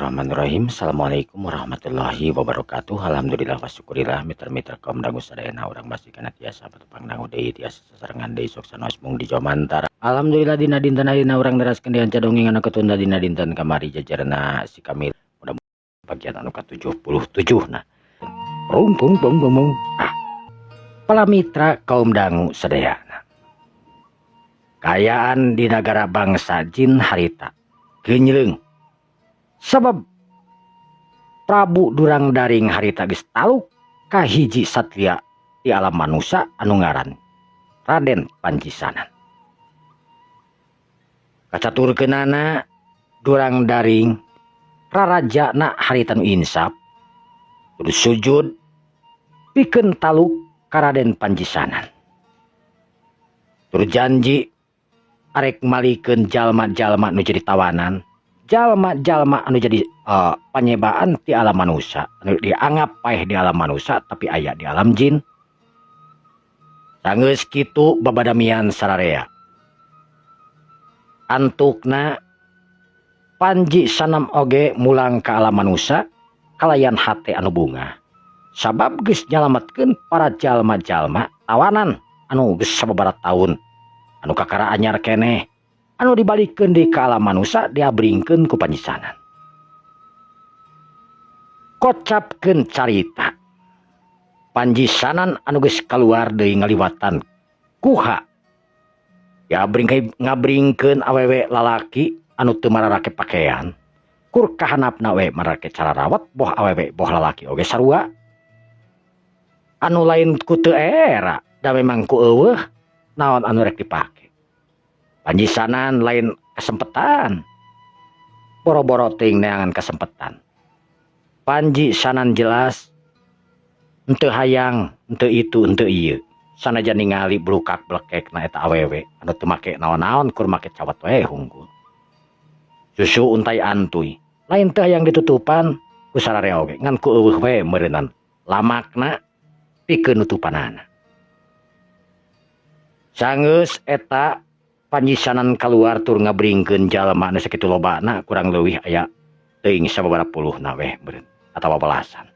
Bismillahirrahmanirrahim. Assalamualaikum warahmatullahi wabarakatuh. Alhamdulillah wa syukurillah, mitra-mitra kaum dangu sadayana, urang masih kana tiasa patepang dangu deui, tiasa sasarengan deui, sok sanaos mung di Jomantara. Alhamdulillah, dina dinten ayeuna urang neraskeun deui dongeng anu ketunda dina dinten kamari, jajarna si Kamil, mudah bagian anu ka-77. Nah, pung pung pung pung pung. Ah, para mitra kaum dangu sadayana, kaayaan di negara bangsa jin harita genyleung sabab Prabu Durang Daring harita geus taluk ka hiji satria di alam manusia anu ngaran Raden Panjisanan. Kacaturkeunana Durang Daring, rarajana harita nu insaf, terus sujud pikeun taluk ka Raden Panjisanan. Terus janji arek malikeun jalma-jalma nu jadi tawanan, jalma-jalma anu jadi panyebaan di alam manusia, anu dianggap paeh di alam manusia tapi aya di alam jin. Sanggeus kitu babadamian sararea. Antukna Panji Sanam oge mulang ke alam manusia kalayan hate anu bungah sabab geus nyalametkeun para jalma-jalma tawanan anu geus sababaraha tahun, anu kakara anyar keneh, anu dibalikeun deui ka alam manusia, diabringkeun ku Panjisanan. Kocapkeun carita, Panjisanan anu geus kaluar deui ngaliwatan kuha diabring, ngabringkeun awewe lalaki anu teu mararake pakaian, kur kahanapna we marake cararawat, boh awewe boh lalaki oge sarua, anu lain ku teu era da memang ku euweuh naon anu rek dipake. Panjisanan lain kesempetan, boro-boro teuing neangan kesempetan. Panji Sanan jelas henteu hayang, henteu itu henteu ieu, sanajan ningali blukak blekek na eta awewe anu teu make naon-naon, kur make cawat we hungkul, susu untai antuy. Lain teu hayang ditutupan ku sararea oge, ngan ku euweuh we meureunan lamakna pikeun nutupanana. Sanggeus eta Panjisanan keluar tur ngabringkeun jalma anu sakitu lobana, kurang leuwih aya teuing sababaraha puluhna weh meureun atawa belasan.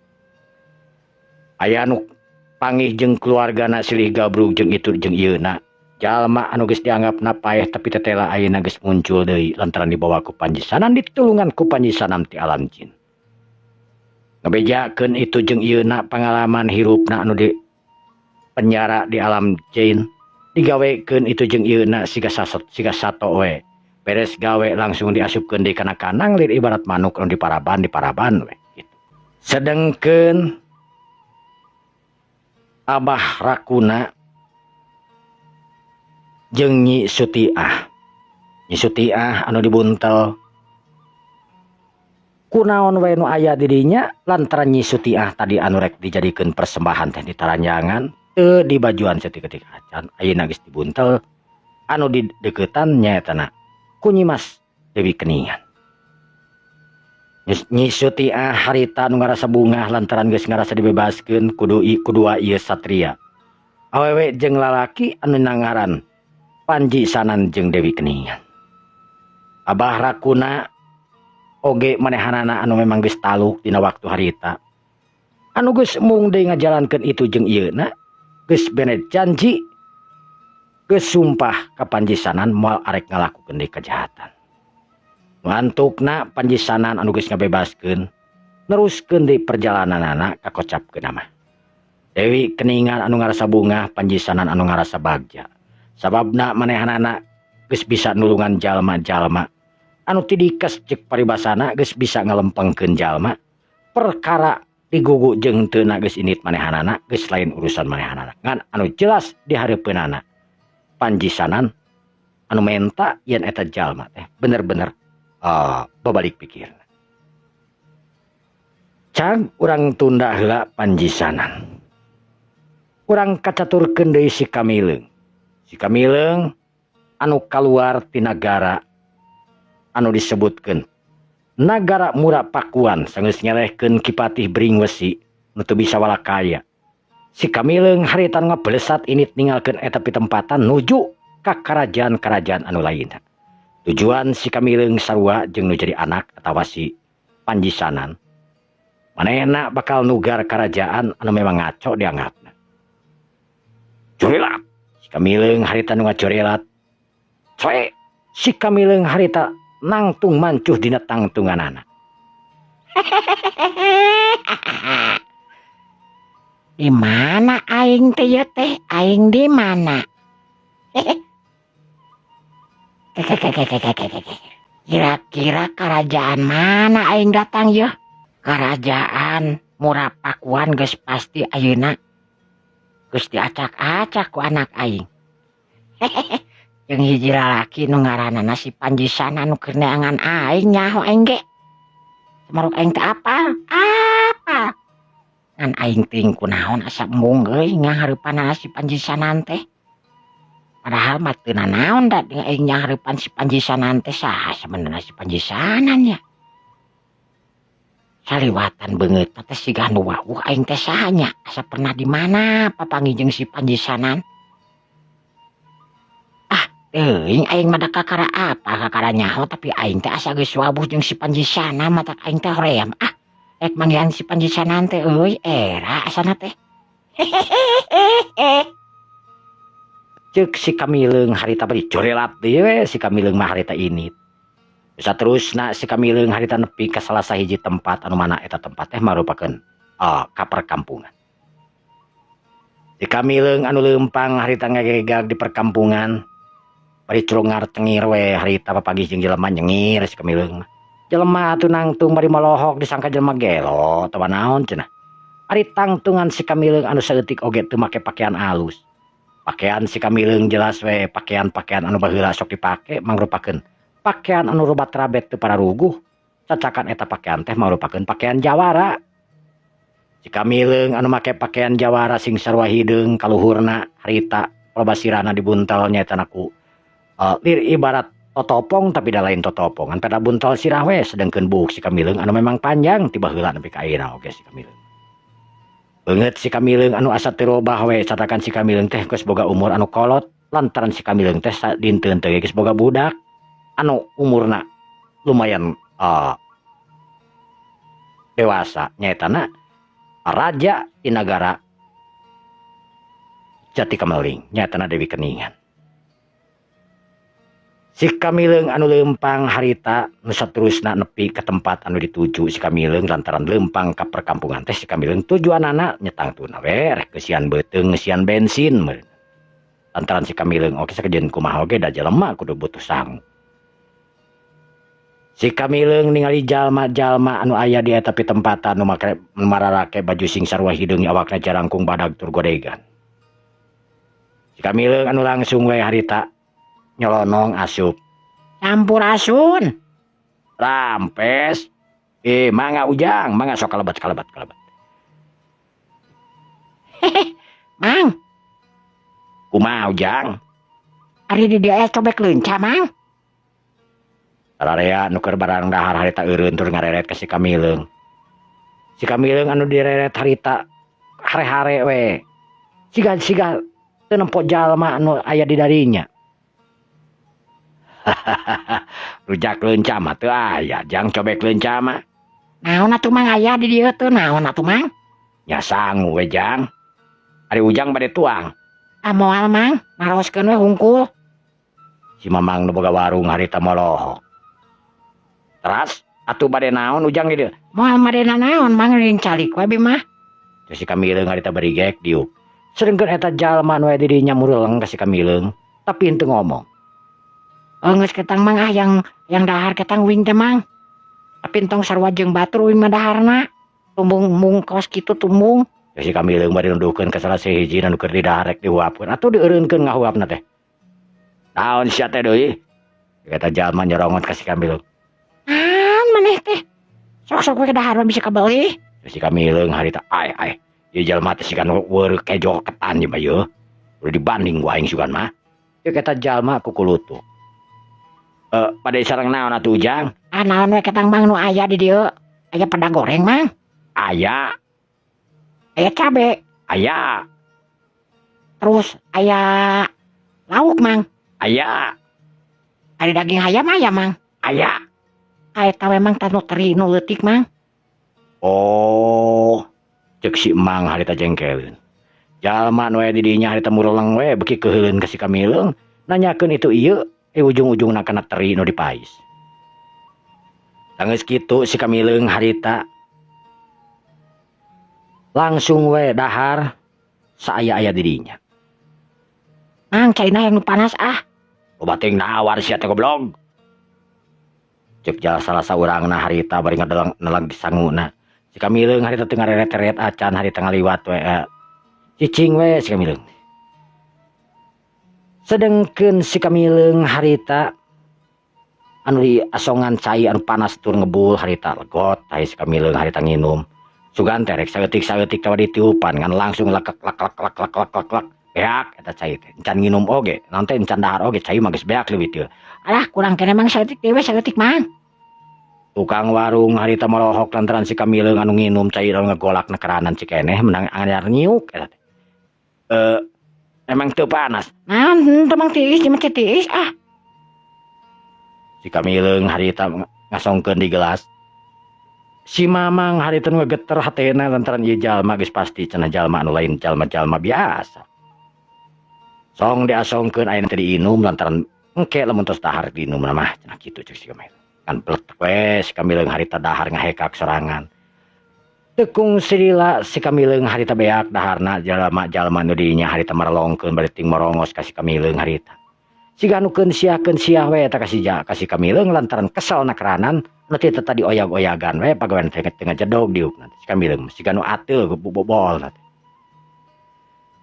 Aya anu pangih jeung keluargana silih gabrug jeung itu jeung ieuna, jalma anu geus dianggapna paeh tapi tetela ayeuna geus muncul deui lantaran dibawa ku Panjisanan, ditulungan ku Panjisanan ti alam jin. Ngabejakeun itu jeung ieuna pengalaman hirupna anu di penjara di alam jin, digawekeun itu jeung ieuna siga sasot siga sato we, beres gawe langsung diasupkeun deui kana kandang, lir ibarat manuk anu diparaban, diparaban we gitu. Sedengkeun Abah Rakuna jeung Nyi Sutiah, Nyi Sutiah anu dibuntel kunaon we nu aya di dinya, lantaran Nyi Sutiah tadi anu rek dijadikeun persembahan teh ditaranjangan, teu dibajuan saeutik-eutik acan. Ayeuna geus dibuntel, anu dideukeutan nyaetana ku Nyi Mas Dewi Keningan. Nyi Sutiah harita anu ngarasa bungah lantaran geus ngarasa dibebaskeun kudu kudua ieu satria awewe jeung lalaki anu nangaran Panji Sanan jeung Dewi Keningan. Abah Rakuna oge manehanana anu memang geus taluk dina waktu harita, anu geus mung deui ngajalankeun itu jeung ieuna, geus bene janji, geus sumpah ka Panjisanan moal arek ngalakukeun deui kejahatan. Ngantukna Panjisanan anu geus ngabebaskeun neruskeun deui perjalananana. Kakocapkeun mah Dewi Keningan anu ngarasa bungah, Panjisanan anu ngarasa bagja sababna manehanana geus bisa nulungan jalma-jalma anu tidikes, cek paribasana geus bisa ngalempengkeun jalma. Perkara digugu jeung teu geus indit manehanana, geus lain urusan manehanana, ngan anu jelas di hareupeunana Panjisanan anu menta yen eta jalma teh bener-bener babalik pikir. Cag urang tunda heula Panjisanan, urang kacaturkeun deui si Kamileung. Si Kamileung anu kaluar ti nagara anu disebutkeun nagara Mura Pakuan, sanggeus ngelehkeun Ki Patih Bringwesi nu teu bisa walakaya. Si Kamileung harita ngablesat init ninggalkeun eta pitempatan nuju ka kerajaan-kerajaan anu lainna. Tujuan si Kamileung sarua jeung nu jadi anak atawa si Panji Sanan manehna bakal nugar kerajaan anu memang ngaco dianggapna. Curilat si Kamileung harita nu ngacurilat. Coe si Kamileung harita nangtung mancuh dina tangtunganana. Di mana aing teh ya teh? Aing di mana? Kira-kira kerajaan mana aing datang ya? Kerajaan Murapakuan geus pasti ayeuna. Geus diacak-acak ku anak aing. Jeung hiji lalaki nu ngaranana si Panji Sanan nu keur neangan aing nyaho aing ge. Samaruk aing teh apal? Apal. Ngan aing ting kunaon asa embung euy ngahareupan si Panji Sanan teh. Padahal mah teu nanaon da aing nyahareupan si Panji Sanan teh saha sebenarna si Panji Sanan nya. Saliwatan beungeut teh siga nu wawuh aing teh saha nya asa pernah di mana papanggih jeung si Panji Sanan. Ah, teuing aing mah da kakara apa kakara nyaho tapi aing teh asa geus wawuh jeung si Panji Sanan matak aing teh hoream. Ah, rek manggihan si Panji Sanan teh euy era asana teh. Ceuk si Kamileung harita bari corelat deui we si Kamileung mah harita ini. Saterusna si Kamileung harita nepi ka salah sahiji tempat anu mana eta tempat teh marupakeun ka perkampungan. Si Kamileung anu leumpang harita ngagegag di perkampungan bari curungar cengir we harita papanggih jeung jelema nyengir si Kamileung mah. Jelema atuh nangtung bari molohok disangka jelema gelo atawa naon cenah. Ari tangtungan si Kamileung anu saeutik oge teu make pakaian alus. Pakaian si Kamileung jelas we pakaian-pakaian anu baheula sok dipake mangrupakeun pakaian anu robat rabet teu pararuguh. Cacakan eta pakaian teh mangrupakeun pakaian jawara. Si Kamileung anu make pakaian jawara sing sarua hideung kaluhurna harita loba sirana dibuntel nyaeta ku lir ibarat totopong tapi da lain totopong ngan pada buntel sirah we sedengkeun buuk si Kamileung anu memang panjang ti baheula nepi ka ayeuna oge si Kamileung. Beungeut si Kamileung anu asa teu robah we catakan si Kamileung teh geus boga umur anu kolot lantaran si Kamileung teh sadinteun teh geus boga budak anu umurna lumayan dewasa nyaetana raja di nagara Jati Kameling nyaetana Dewi Keningan. Si Kamileung anu leumpang harita nu saterusna nepi ka tempat anu dituju si Kamileung lantaran leumpang ka perkampungan teh si Kamileung tujuanana nyetangtuna we rek ngeusian beuteung ngeusian bensin meureun. Lantaran si Kamileung oge sakejeun kumaha oge da jelema kudu butuh sangu. Si Kamileung ningali jalma-jalma anu aya di eta pitempatan nu make mararake baju sing sarua hideung awakna jarangkung badag tur godegan. Si Kamileung anu langsung we harita nyolonong asup. Sampurasun. Rampes. Mangga ujang, mangga sok kalebet kalebet kalebet. Hehe, Mang. Kumaha ujang? Ari di dieu aya cobek leunca, Mang. Sararea nu keur barang dahar harita eureun tur ngareret ka si Kamileung. Si Kamileung anu direret harita hare-hare we. Siga-siga teu nempo jalma anu aya di darinya. Rujak leunca mah teu aya, jang cobek leunca mah. Naon atuh Mang aya di dieu teh naon atuh Mang? Nya sangu we jang. Ari ujang bade tuang. Ah moal Mang, naroskeun we hungkul. Si Mamang nu boga warung harita molohok. Teras atuh bade naon ujang di dieu? Moal bade naon Mang ring calik we bi mah. Teu si Kamileung harita bari gek diuk. Sedengkeun eta jalma nu aya di dinya mureleng ka si Kamileung, tapi henteu ngomong. Oh geus ketang Mang ah yang dahar ketang wing teh Mang. Tapi entong sarua jeung batur wing mah daharna. Tumbung mung kos kitu tumbung. Ya si Kamileung bari nunduhkeun ka salah sahiji anu keur didahar rek dihuapkeun atuh dieureunkeun ngahuapna teh. Naon sia teh deui? Eta jalma nyorongot ka si Kamileung. Naon maneh teh? Sok-sok we dahar mah bisa kabeli. Ya si Kamileung harita ai ai. Ieu jalma teh siga nu weureuh kejo ketan ieu mah ieu. Udah dibanding ku aing sugan mah. Ieu eta jalma kukulutuk. Pada sareng naon atuh ujang? Ah naon we ketang Mang nu aya di dieu? Aya peda goreng Mang? Aya. Aya cabe? Aya. Terus aya lauk Mang? Aya. Ada daging ayam aya Mang? Aya. Ka eta we Mang tah nu teri nu leutik Mang. Oh, cek si Mang harita jengkeleun. Jalma nu aya di dinya harita mureleng we beuki keuheuleun ka si Kamileung, nanyakeun itu ieu, ujung-ujungna kana teri nu dipais. Sanggeus kitu si Kamileung harita langsung we dahar saaya-aya di dinya. Mang caina yang nu panas ah. Loba teuing nawar sia teh goblok. Cek jala salah saurangna harita bari ngadelang neleg sanguna. Si Kamileung harita teu ngareret-eret acan harita ngaliwat we. Cicing we si Kamileung. Sedengkeun si Kamileung harita anu diasongan cai anu panas tur ngebul harita legot tah si Kamileung harita nginum. Sugan teh rek saeutik-saeutik tawa ditiupan ngan langsung lekek lek lek lek lek lek lek lek. Beak eta cai teh. Encan nginum oge, naon teh encan dahar oge cai mah geus beak leuwih teu. Alah kurang keneh Mang saeutik deui we saeutik Mang. Tukang warung harita molohok lantaran si Kamileung anu nginum cai anu ngegolak nekeranan cikeneh menang anyar nyiuk eta teh. Emang teu panas. Naon henteu Mang tiis jeung teh tiis ah. Si Kamileung harita ngasongkeun di gelas. Si Mamang harita nu geter hatena lantaran ieu jalma geus pasti cenah jalma anu lain jalma-jalma biasa. Song diasongkeun ayeuna teh diinum lantaran engke lamun tos dahar diinum mah cenah kitu cek si Kamileung. Kan bletek we si Kamileung harita dahar ngahekak sorangan. Tekung silila si Kamileung harita beak daharna jalma-jalma nu dinya harita marelongkeun bari ting morongos ka si Kamileung harita. Siga nu keun siah we eta ka si Kamileung lantaran kesel nakeranan nu teh tadi oyag-oyagan we pagawean teh teu ngajedog diukna si Kamileung siga nu ateul bobol teh.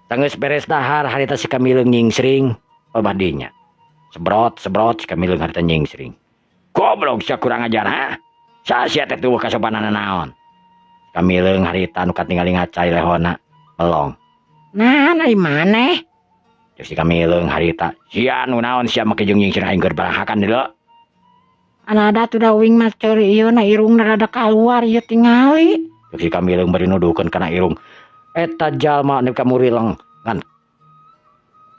Sanggeus beres dahar harita si Kamileung nyingsring babadinya. Sebrot-sebrot si Kamileung harita nyingsring. Goblok sia kurang ajar ha. Saha sia teh tubuh kasopanan naon. Kamileung harita nu katingali ngacai lehona melong. Nah, ari maneh? Cek si Kamileung harita, sia nu naon sia make jeung nyingsring aing keur barahakan deuleu. Anada tuh da uing mah ceuri ieu na irungna rada kaluar ieu tingali. Cek si Kamileung bari nuduhkeun kana irung. Eta jalma nu kamurileng ngan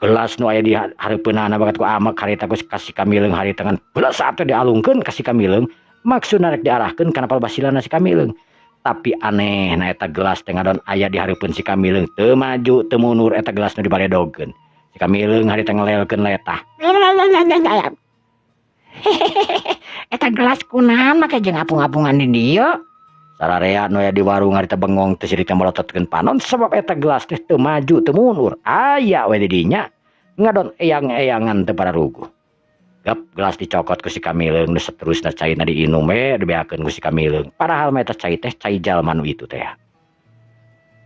gelas nu aya di hareupeunana bakat ku amek harita ku ka si Kamileung harita ngan belas atuh dialungkeun ka si Kamileung maksudna rek diarahkeun kana palbasilana si Kamileung. Tapi aneh na eta gelas teh ngadon aya di hareupeun si Kamileung teu maju teu mundur eta gelas nu dibaledogkeun. Si Kamileung harita ngelelkeun letah. Eta gelas kunaon make jeung apung-apungan di dieu? Sararea nu aya di warung harita bengong teu sirik teh melototkeun panon sebab eta gelas teh teu maju teu mundur. Aya we di dinya ngadon eyang-eyangan teu pararuguh. Gep gelas dicokot ku si Kamileung nu saterusna caina diinum we dibeakeun ku si Kamileung. Padahal mah eta cai teh cai jalma nu itu teh.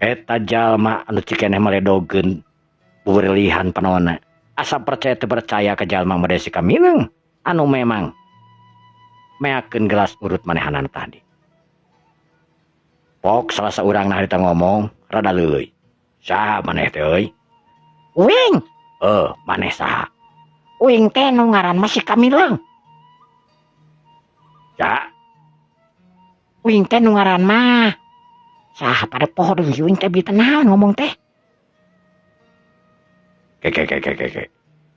Eta jalma anu cikeneh maledogeun burilihan panonna. Asa percaya teu percaya ka jalma made si Kamileung anu memang meakeun gelas urut manehanan tadi. Pok salah saurangna harita ngomong rada leuleui. Saha maneh teh euy? Uing. Maneh saha? Uing teh nu ngaran mah si Kamileung. Saha? Uing teh nu ngaran mah saha pada poho deui uing teh beuteung naon ngomong teh. Ke ke ke ke ke ke.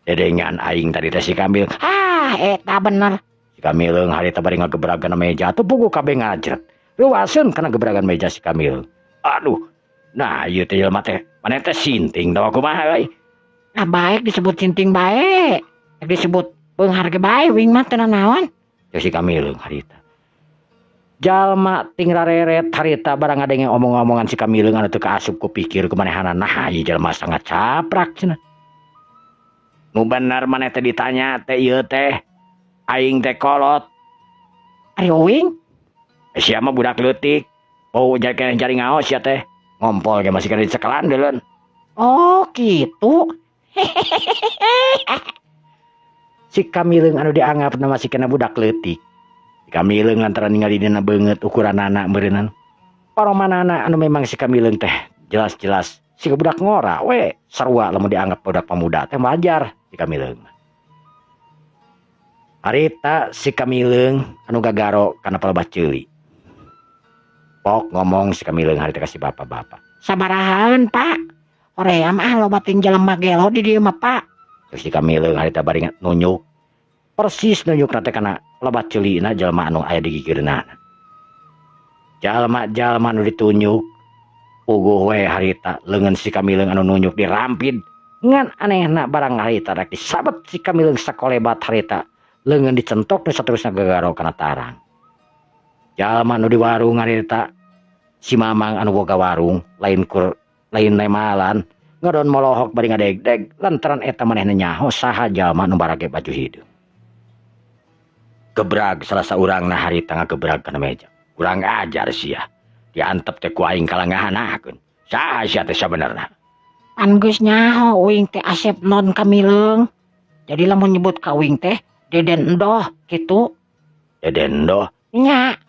Dedengan aing tadi teh si Kamileung. Ah, eta bener. Si Kamileung harita bari ngagebragan meja atuh puguh kabeh ngajret. Luaseun kana gebragan meja si Kamileung. Aduh. Nah, ieu teh jelema teh maneh teh sinting tawa kumaha euy? Nah, baik disebut sinting bae. Rek disebut beunghar ge bae uing mah teu nanaon. Cek si Kamileung harita. Jalma ting rareret harita barang ngadenge omong-omongan si Kamileung anu teu kaasup ku pikir ku manehanna. Nah, ieu jalma sangat caprak cenah. Nu bener maneh teh ditanya teh ieu teh aing teh kolot. Ari uing? Sia mah budak leutik. Oh, jari jari ngaos sia teh. Ngompol ge masih kana dicekelan deuleun. Oh, kitu. Si Kamileung anu dianggap na masih kena budak leutik. Si Kamileung lantaran ningali dina beungeut ukuranana meureunnan. Paromanana anu memang si Kamileung teh jelas-jelas si budak ngora we sarua lamun dianggap budak pemuda teh wajar si Kamileung. Harita si Kamileung anu gagaro kana palebah ceuli. Pok ngomong si Kamileung harita ka si bapak-bapak. Sabarahaeun, Pak. Hoream ah loba ting jelema gelo di dieu mah, Pak. Terus si Kamileung harita bari nunjuk. Persis nunjukna teh kana lebat ceulina jalma anu aya di gigireunana. Jalma-jalma anu ditunjuk puguh we harita leungeun si Kamileung anu nunjuk dirampid ngan anehna barang harita rek disabet si Kamileung sakolebat harita leungeun dicentok nu saterusna gagaro kana tarang. Jalma nu di warung harita si Mamang anu boga warung lain kur lain nemalan ngadon molohok bari ngadegdeg lantaran eta manehna nyaho saha jalma nu barake baju hideung. Gebrag salah saurangna harita ngagebrag kana meja. Kurang ajar sia. Diantep teh ku aing kalangahanakeun. Saha sia teh sabenerna? Pan geus nyaho uing teh Asep non Kamileung. Jadi lamun nyebut ka uing teh Deden Endoh kitu. Deden Endoh? Nya.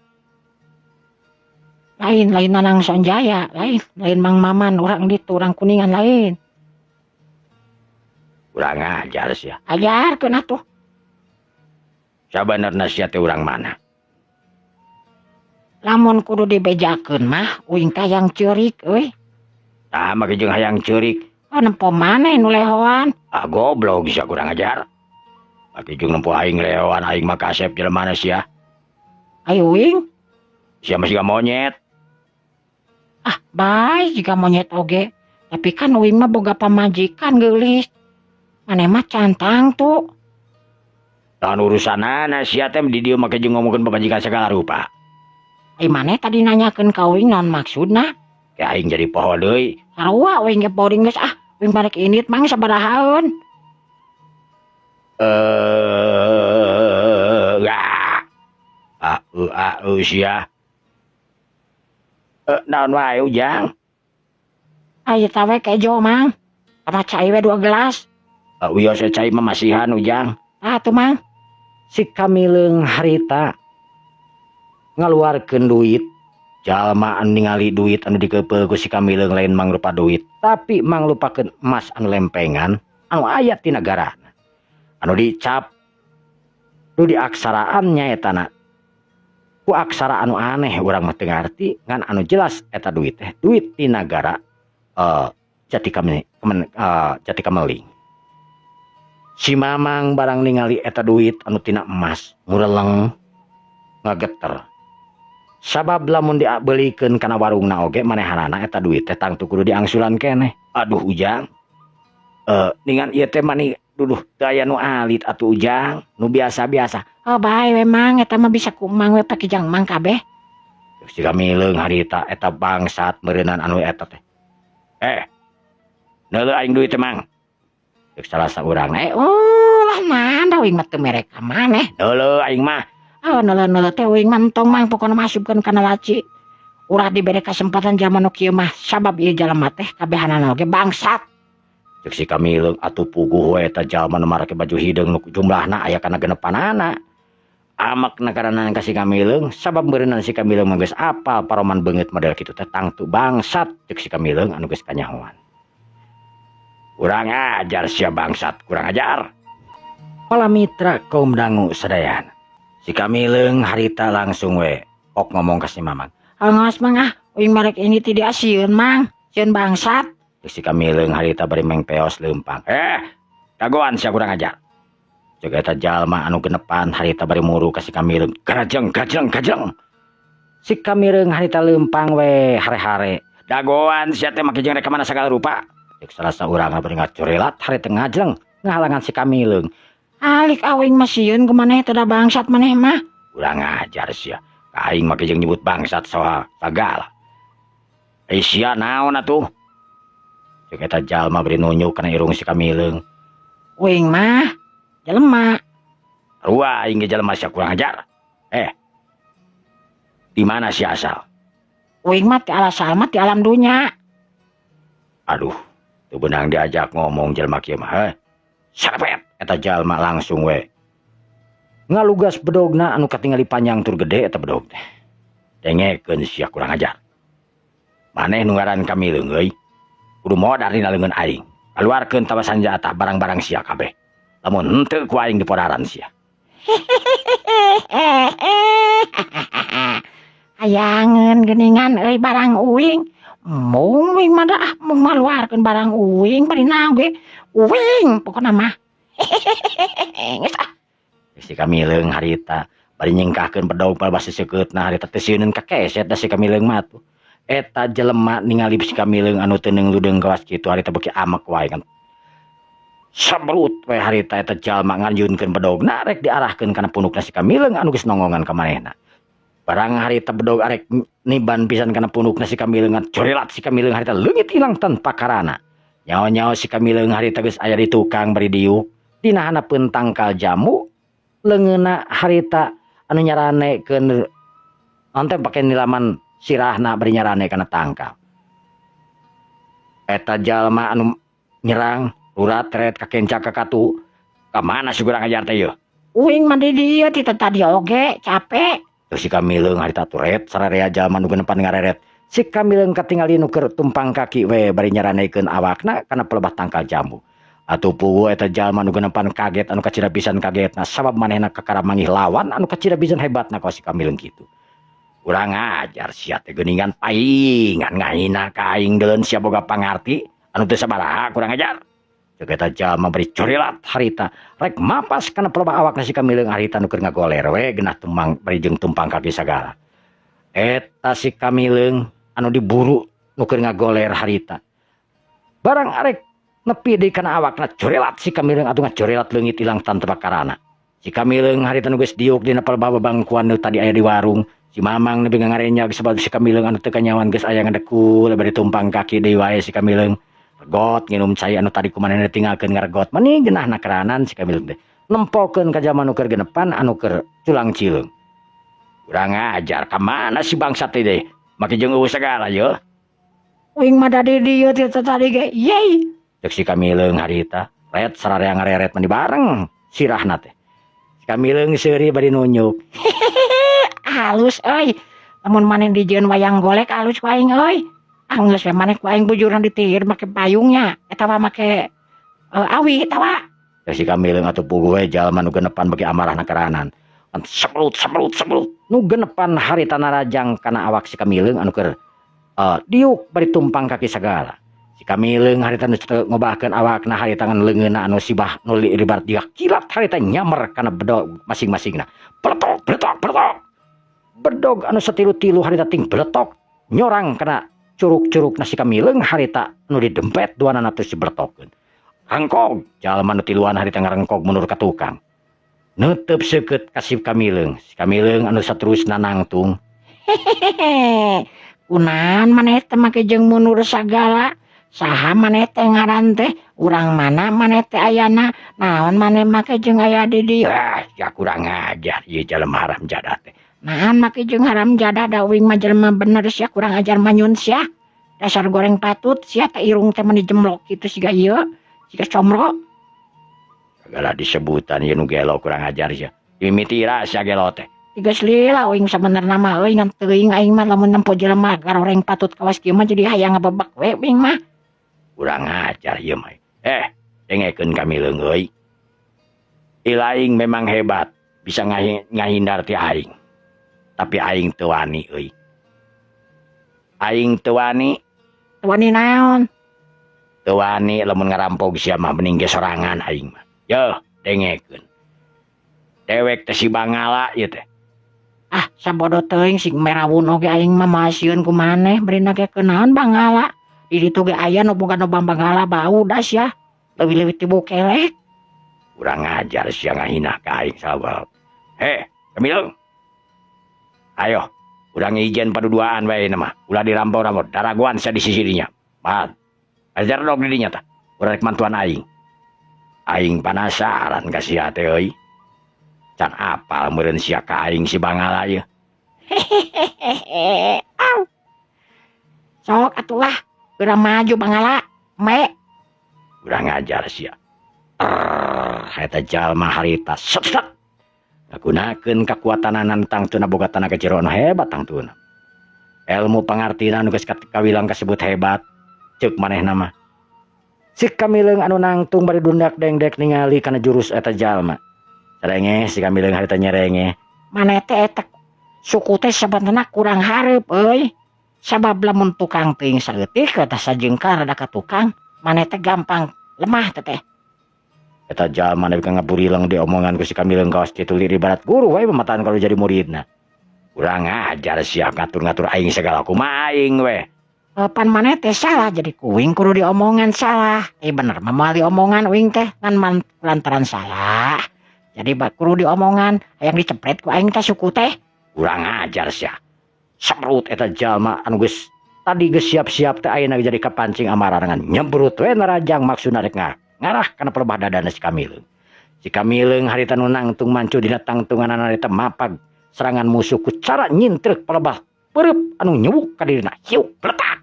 Lain lain Nanang Sonjaya, lain lain Mang Maman urang ditu urang Kuningan lain. Kurang ajar sia. Ajarkeun atuh. Sabenerna sia teh urang mana? Lamun kudu dibejakeun mah uing teh hayang ceurik euy. Tah make jeung hayang ceurik. Oh nempo maneh nu lehoan? Ah goblok sia kurang ajar. Make jeung nempo aing lehoan aing mah kasep jelema sia. Ayo uing. Sia mah siga monyet. Ah bae jiga monyet oge. Tapi kan uing mah boga pamajikan geulis. Maneh mah cantang tuh. Tahan urusanana sia teh di dieu make jeung ngomongkeun pamajikan segala rupa. Ai maneh tadi nanyakeun ka uing naon maksudna? Ya aing jadi poho deui. Sarua uing ge boring geus ah, uing barek indit mang sabarahaeun. Ah ah sia. Naon wae Ujang? Ai eta we kejo mang. Sama cai we 2 gelas. Wios we cai mah masihan Ujang. Ah tuh mang. Si Kamileung harita ngaluarkeun duit. Jalma anu ningali duit anu dikeupeuh ku si Kamileung lain mangrupa duit, tapi manglupakeun emas anu lempengan anu aya ti nagarana. Anu dicap nu diaksaraan nyaetana ku aksara anu aneh urang mah teu ngarti, ngan anu jelas eta duit teh duit ti nagara Jati Jati Kameling. Si Mamang barang ningali eta duit anu tina emas ngureleng ngageter. Sabab lamun dibeulikeun kana warungna oge manehanana eta duit teh tangtu kudu diangsulan keneh. Aduh Ujang. Ningan ieu teh mani duduh teu aya nu alit atuh Ujang, nu biasa-biasa. Oh bae we mang eta mah bisa ku mang we pake jang mang kabeh. Si Kamileung harita eta bangsat meureunan anu eta teh. Neuleuh aing duit teh mang. Cek salah saurang. Ulah mah da uing mah teu mere ka maneh. Neuleuh aing mah. Oh, neuleuh-neuleuh teh uing mah entong mang pokona masupkeun kana laci. Ulah dibere kasempatan jalma nu kieu mah sabab ieu jalma teh kabehanana oge bangsat. Cek si Kamileung atuh puguh we eta jalma nu marake baju hideung nu jumlahna aya kana genepanana. Amak nagaranan ka si Kamileung sabab meureunnan si Kamileung mah geus apal paroman beungeut model kitu teh tangtu bangsat cek si Kamileung anu geus kanyahoan. Kurang ajar sia bangsat, kurang ajar. Pala mitra kaum dangu sadayana. Si Kamileung harita langsung we ok ngomong ka si Mamang. Angos mang ah, uing marek ini tidak sieun mang, sieun bangsat. Si Kamileung harita bari mengpeos leumpang. Dagoan sia kurang ajar. Cek eta jalma anu genepan harita bari muru ka si Kamileung. Garajeng, gajeng, gajeng. Si Kamileung harita leumpang we hare-hare. Dagoan sia teh make jeung rek ka mana sagala rupa. Cek salah saurang bari ngacorelat harita ngajleng ngahalangan si Kamileung. Alik awing mah sieun ku maneh teh da bangsat maneh mah. Kurang ajar sia. Aing make jeung nyebut bangsat soal sagala. Sia naon atuh? Cek eta jalma bari nunjuk kana irung si Kamileung. Uing mah jelema. Rua aing ge jelema sia kurang ajar. Di mana sia asal? Uing mah ti alasal mah ti alam dunya. Aduh, teu beunang diajak ngomong jelema kieu mah heh. Sarepet eta jalma langsung we. Ngalugas bedogna anu katingali panjang tur gede eta bedog teh. Dengekeun sia kurang ajar. Maneh nu ngaran Kamileung euy. Kudu modar dina leungeun aing. Kaluarkeun tawa sanjata barang-barang sia kabeh. Lamun henteu ku aing dipodaran sia. Hayangeun geuningan euy barang uing. Mung uing mah dah mung maluarkeun barang uing bari naon ge. Uing pokona mah. Geus ah. Si Kamileung harita bari nyingkahkeun bedog palebah siseukeutna harita teu sieun kakeset da si Kamileung mah tuh. Eta jelema ningali si Kamileung anu teu ludeung kawas kitu harita beuki amek wae kan. Sabelut we harita eta jalma nganjunkeun bedogna rek diarahkeun kana punukna si Kamileung anu geus nongongan ka manehna. Barang harita bedog arek niban pisan kana punukna si Kamileung corilat si Kamileung harita leungit ilang tanpa karana. Nyaho-nyaho si Kamileung harita geus aya di tukang bari diuk dina handapeun tangkal jamu leungeunna harita anu nyaranekeun naon teh pake nilaman sirahna bari nyarane kana tangkal. Eta jalma anu nyerang urat ret kakenca ka katu. Ka mana si kurang ajar teh yeuh? Uing mah di dieu ti tadi oge capek. Terus si Kamileung harita turet sararea jalma nu genepan ngareret. Si Kamileung katingali nu keur tumpang kaki we bari nyaranekeun awakna kana pelebah tangkal jambu. Atuh puguh eta jalma nu genepan kaget anu kacida pisan kagetna sabab manehna kakara manggih lawan anu kacida pisan hebatna kawas si Kamileung kitu. Kurang ajar sia teh geuningan paingan ngahina ka aing deuleun sia boga pangarti anu teu sabaraha kurang ajar. Ceuk eta jalma bari corilat harita rek mapas kana pelebah awakna si Kamileung harita nu keur ngagoler we geunah tumpang bari jeung tumpang kaki sagala. Eta si Kamileung anu diburu nu keur ngagoler harita. Barang arek nepi deui kana awakna corilat si Kamileung atuh ngacorilat leungit ilang tanpa karana. Si Kamileung harita nu geus diuk dina pelebah babangkuan nu tadi aya di warung. Si Mamang nepi ngarenyag sebab si Kamileung anu teu kanyawan geus aya ngadekul bari tumpang kaki deui wae si Kamileung. Regot nginum cai anu tadi ku manehna ditinggalkeun ngaregot meni geunahna keranan si Kamileung teh. Nempokeun ka jalma nu keur genepan anu keur culang cileung. Kurang ajar ka mana si bangsat teh deui? Make jeung eueuh sagala yeuh. Uing mah da di dieu ti tadi ge. Yey. Ceuk si Kamileung harita, ret sararea ngareret meni bareng sirahna teh. Si Kamileung seuri bari nunjuk. Halus euy. Lamun maneh dijieun wayang golek halus ku aing euy. Anggeus we maneh ku aing bujuran ditir make payungnya eta mah make awi eta mah. Si Kamileung atuh puguh we jalma nu genepan bagi amarahna keranan. Sebelut sebelut sebelut nu genepan harita narajang kana awak si Kamileung anu keur diuk bari tumpang kaki sagala. Si Kamileung harita nu teu ngobahkeun awakna harita ngan leungeunna anu sibah nu libar dia kilat harita nyamer kana bedog masing-masingna. Peletok peletok peletok. Bedog anu satilu-tilu harita ting beletok nyorang kana curug-curug nasi Kamileung harita nu didempet duanana terus dibletokeun. Rengkog jalma nu tiluan harita ngarengkog mundur ka tukang. Neuteup seukeut ka si Kamileung. Si Kamileung anu saterusna nangtung. Hehehe. Kunaon maneh teh make jeung mundur sagala? Saha maneh teh ngaran teh? Urang mana maneh teh ayana? Naon maneh make jeung aya di dieu? Ah, ya kurang ajar ieu jalma haram jadah teh. Naon make jeung haram jadah da uing mah jelema bener sia kurang ajar manyun sia. Dasar goreng patut sia teh irung teh meni jemlok kitu siga ieu, siga comro. Segala disebutan ieu nu gelo kurang ajar sia. Dimitira sia gelo teh. Geus lila uing sabenerna mah euy ngan teuing aing mah lamun nempo jelema garoreng patut kawas kieu mah jadi hayang ngabebek we uing mah. Kurang ajar ieu mah. Dengekeun Kamileung euy. Ilaing memang hebat, bisa ngahindar ti aing. Tapi aing teu wani euy. Aing teu wani. Teu wani naon? Teu wani lamun ngarampog sia mah mending ge sorangan aing mah. Yeuh, dengekeun. Dewek teh si Bangala ieu teh. Ah, sabodo teuing sing merawun oge aing mah masieun ku maneh berina ge kunaon Bangala. Di ditu ge aya nu boga nu Bangala bau da sia. Leuwih-leuwih ti bukelek. Kurang ajar sia ngahina ka aing sabab. Kamileung. Ayo, urang ijen paduduaan wae mah. Ulah dirampau-rampau, daragoan sia di sisi dinya. Mat. Ajar dog di dinya tah. Urang rek mantuan aing. Aing panasaran ka sia teh euy. Can apal meureun sia ka aing si Bangala ieu. Hehehe. Au. Sok atuh lah, urang maju Bangala. Me. Urang ngajar sia. Eta jalma harita set set. Ngagunakeun kakuatananan tangtuna boga tanaga jero anu hebat tangtuna. Elmu pangartina nu geus kawilang kasebut hebat ceuk manehna mah. Si Kamileung anu nangtung bari dundak dengdek ningali kana jurus eta jalma. Serengeh si Kamileung harita nyerengeh. Maneh teh eta suku teh sabenerna kurang hareup euy. Sabab lamun tukang teuing saeutik eta sajengkal rada ka tukang, maneh teh gampang lemah teh teh. Eta jalma nepi ka ngaburileng diomongan ku si Kamileung kawas kitu lieur ibarat guru we mamatahan kalau jadi muridna. Kurang ajar sia ngatur-ngatur aing segala kumaha aing we. Pan maneh teh salah jadi kuing kudu diomongan salah. Bener mah moal diomongan uing teh ngan lantaran salah. Jadi kudu diomongan hayang dicepret ku aing teh suku teh. Kurang ajar sia. Semrut eta jalma anu geus tadi geus siap-siap teh ayeuna jadi kapancing amarah ngan nyebrut we narajang maksudna rek ngarah kana pelebah dadana si Kamileung. Si Kamileung harita nu nangtung mancu dina tangtunganana harita mapag serangan musuh ku cara nyintrek pelebah peureub anu nyewuk ka dirina. Hiuk bletak.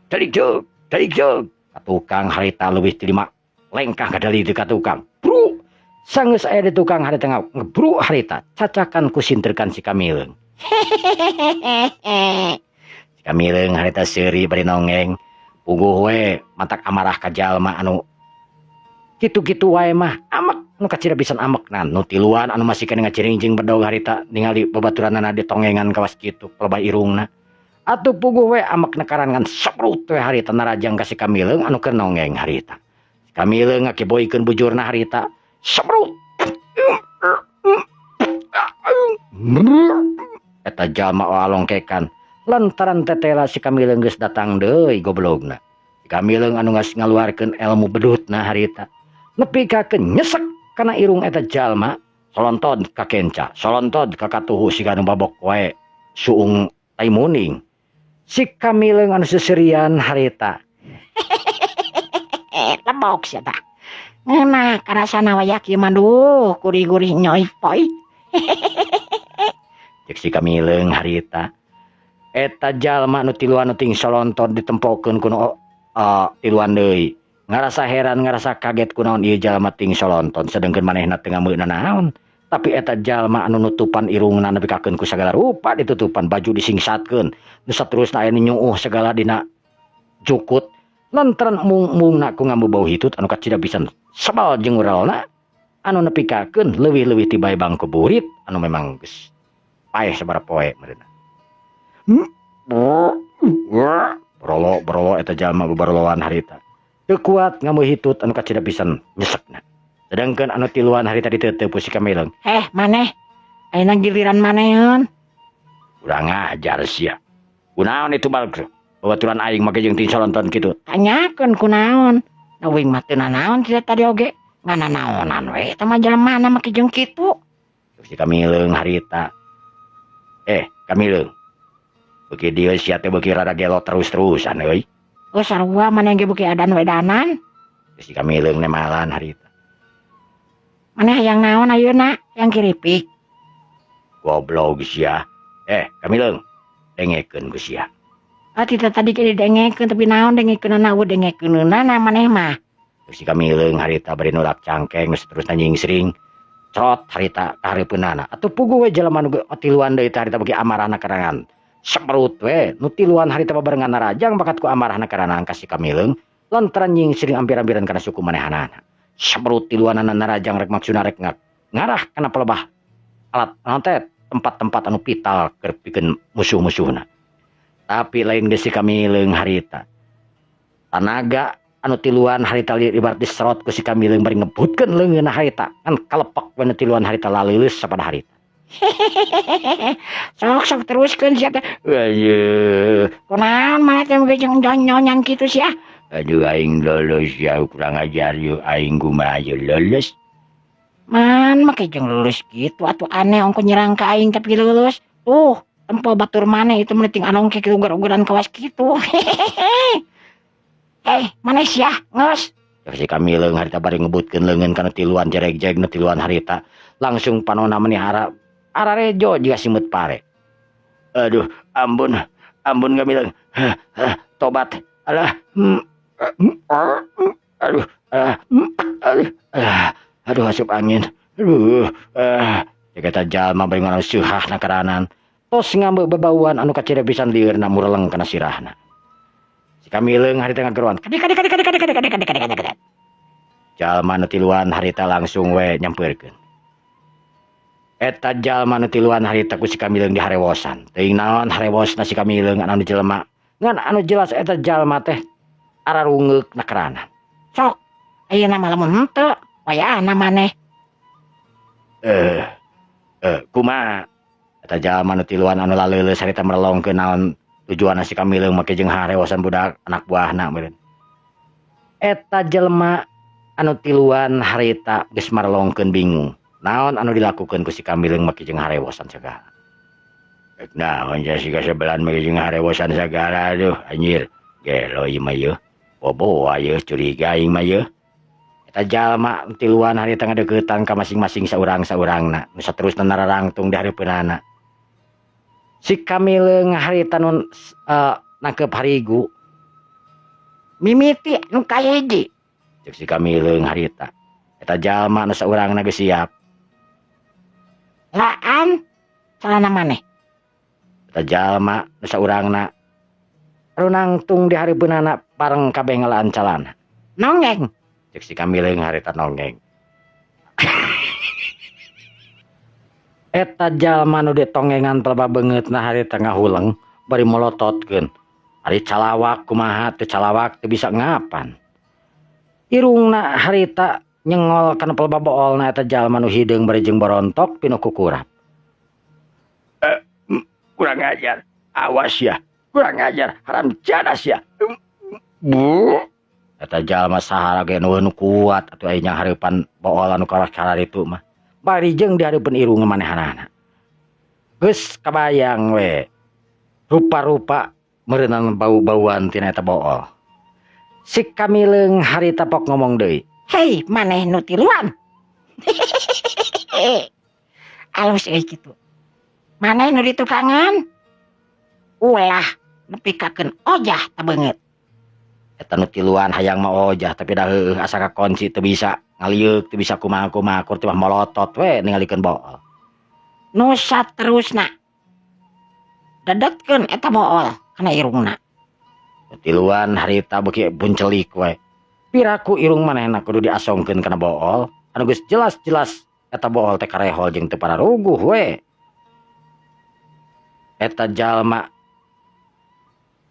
Dalik jeug, dalik jeug. Ka tukang harita leuwih ti 5 lengkah kadali teu ka tukang. Bru. Sanggeus aya di tukang harita ngebru harita cacakan ku sinterkan si Kamileung. Si Kamileung harita seuri bari nongeng. Puguh we matak amarah ka jalma anu kitu-kitu wae mah amek nu kacida pisan amekna nu tiluan anu masih keneh ngaciringjing bedog harita ningali babaturanana ditongengan kawas kitu pelebah irungna. Atuh puguh we amekna karangan seprut we harita narajang ka si Kamileung anu keur nongeng harita. Si Kamileung ngakiboykeun bujurna harita seprut. Eta jalma alongkekan lantaran tetela si Kamileung geus datang deui goblogna. Si Kamileung anu geus ngaluarkeun ilmu bedutna harita nepi ka nyesek kana irung eta jalma solontod ka kenca, solontod ka katuhu siga nu babok wae suung tai muning. Si Kamileung anu seserian harita. Lebok sia tah. Ngeunah karasana wayak ieu mah duh gurih-gurih nyoy poy. Cek si Kamileung harita. Eta jalma nu tiluan nu ting solontod ditempokeun ku nu tiluan deui. Ngarasa heran, ngarasa kaget kunaon ieu jalma ting solontod sedengkeun manehna teu ngameuna naon. Tapi eta jalma anu nutupan irungna nepi kakeun ku sagala rupa ditutupan baju disingsatkeun. Nu saterusna aya nu nyuuh segala dina jukut lantaran mung-mungna ku ngambu bau hitut anu kacida pisan sebal jeung uralna anu nepi kakeun leuwih-leuwih ti bae bangku burit anu memang geus paeh sabaraha poe meureunna. Berolo berolo eta jalma bebaroloan harita. Teu kuat ngambu hitut anu kacida pisan nyesekna. Sedangkan anu tiluan harita diteuteup ku si Kamileung. Maneh ayeuna giliran maneheun. Kurang ajar sia. Kunaon itu bal babaturan aing make jeung ting solonton kitu. Tanyakeun kunaon. Da uing mah teu nanaon teh tadi oge. Ngananaonan we eta mah jalmana make jeung kitu. Si Kamileung harita. Kamileung. Beuki dieu sia teh beuki rada gelo terus-terusan euy. Oh sarua maneh ge beuki adan wedanan. Si Kamileung nemalan harita. Maneh hayang naon ayeuna? Hayang kiripik. Goblok sia. Kamileung, dengekeun ku sia. Ah tita tadi ge didengekeun tapi naon dengekeunana eueuh dengekeunana maneh mah. Si Kamileung harita bari nolak cangkeng geus terus nyingsring. Crot harita ka hareupeunana. Atuh puguh we jelema nu tiluan deui teh harita beuki amarahna karangan. Semerut we nu tiluan harita babarengan narajang bakat ku amarahna karangan ka si Kamileung lantaran nyingsring ampir-ampiran kana suku manehanana. Semerut tiluanana narajang rek maksudna rek ngarah kana pelebah alat naon teh tempat-tempat anu vital keur pikeun musuh-musuhna. Tapi lain geus si Kamileung harita. Tanaga anu tiluan harita ibarat diserot ku si Kamileung bari ngebutkeun leungeunna harita kan kalepek we nu tiluan harita laleuleus sapada harita. Sok sok teruskeun sia teh. Aduh. Kunaon maneh teh make jeung nyonyan kitu sia? Aduh aing lulus ya kurang ajar yeuh aing kumaha ye lulus. Man make jeung lulus kitu atuh aneh ongko nyerang ka aing tapi lulus. Tuh tempo batur maneh itu meuting anongke kitu ugar-ugaran kawas kitu. Maneh sia geus. Si Kamileung harita bari ngebutkeun leungeun kana tiluan jereg-jereg nu tiluan harita. Langsung panona meni ararejo jiga simut pare. Aduh, ampun, ampun Kamileung. Tobat. Alah. Aduh, alah. Aduh, alah. Aduh asup angin. Aduh, Eta jalma bari ngana seuhah na karanan. Tos ngambe bebauan anu kacida pisan liurna mureleng kana sirahna. Si Kamileung harita ngageroan. Kadi kadi kadi kadi kadi kadi kadi kadi kadi kadi. Jalma nu tiluan harita langsung we nyampeurkeun. Eta jalma nu tiluan harita ku si Kamileung diharewosan. Teuing naon harewosna si Kamileung anu jelema. Ngan anu jelas eta jalma teh ararungeuk na karanan. Sok, Ayeuna mah lamun henteu wayahna maneh. Kumaha eta jalma nu tiluan anu laleuleus harita merelongkeun naon tujuanna si Kamileung make jeung harewosan budak anak buahna meureun. Eta jelema anu tiluan harita geus marelongkeun bingung naon anu dilakukeun ku si Kamileung make jeung harewosan sagala. Rek naon ja siga sebelan make jeung harewosan sagala aduh anjir gelo ieu mah yeuh boboa yeuh curiga aing mah yeuh. Eta jalma tiluan harita ngadeuketan ka masing-masing saurang-saurangna nu saterusna nararangtung di hareupeunana. Si Kamileung harita nu nangkep harigu mimiti nu kahiji cek si Kamileung harita. Eta jalma nu saurangna geus siap. Laan celana maneh. Eta jalma nu saurangna anu nangtung di hareupeunana bareng kabeh ngalaan calana. Nongeng cek si Kamileung harita nongeng. Eta jalma nu ditongengan pelebah beungeutna harita ngahuleng bari molototkeun. Ari calawak kumaha teu calawak teu bisa ngapan. Irungna harita nyengol kana pelebah boolna eta jalma nu hideung bari jeung borontok pinuh kukurap. Kurang ajar, awas ya, kurang ajar, haram jadah sia. Bu. Eta jalma sahara ge nu kuat atuh aya nyanghareupan bool anu karas itu mah. Bari jeung di hareupeun irung manehanana. Geus kabayang we. Rupa-rupa meureunang bau-bauan tina eta bool. Si Kamileung harita pok ngomong deui. Hei, maneh nu tiluan. Alus euy kitu. Maneh nu ditukangan? Ulah nepikakeun ojah ta beungeut. Eta nu tiluan hayang mah ojah tapi dah heueuh asa kakunci teu bisa ngalieuk teu bisa kumaha-kumaha kur teh mah molotot we ningalikeun bool. Nu saterusna dedetkeun eta bool kana irungna. Nu tiluan harita beuki buncelik we. Piraku irung manehna kudu diasongkeun kana bool anu geus jelas-jelas eta bool teh karehol jeung teu pararuguh we. Eta jalma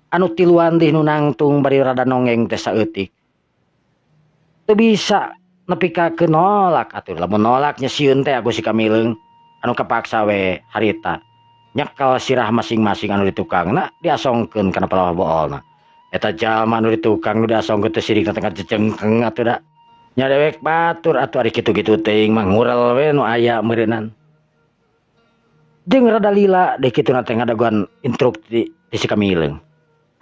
anu tiluan dih nu nangtung bari rada nongeng teh saeutik. Teu bisa nepi ka keun nolak atuh lamun nolak nya sieun teh aku si Kamileung anu kapaksa we harita nyekel sirah masing-masing anu ditukangna diasongkeun kana palawah boolna. Eta jalma anu ditukang nu diasongkeun teh sirikna teh ngajejengkeng atuh da. Nya dewek batur atuh ari kitu-kitu teuing mah ngurel we nu aya meureunnan. Jeung rada lila deh kituna teh ngadagoan instruksi ti si Kamileung.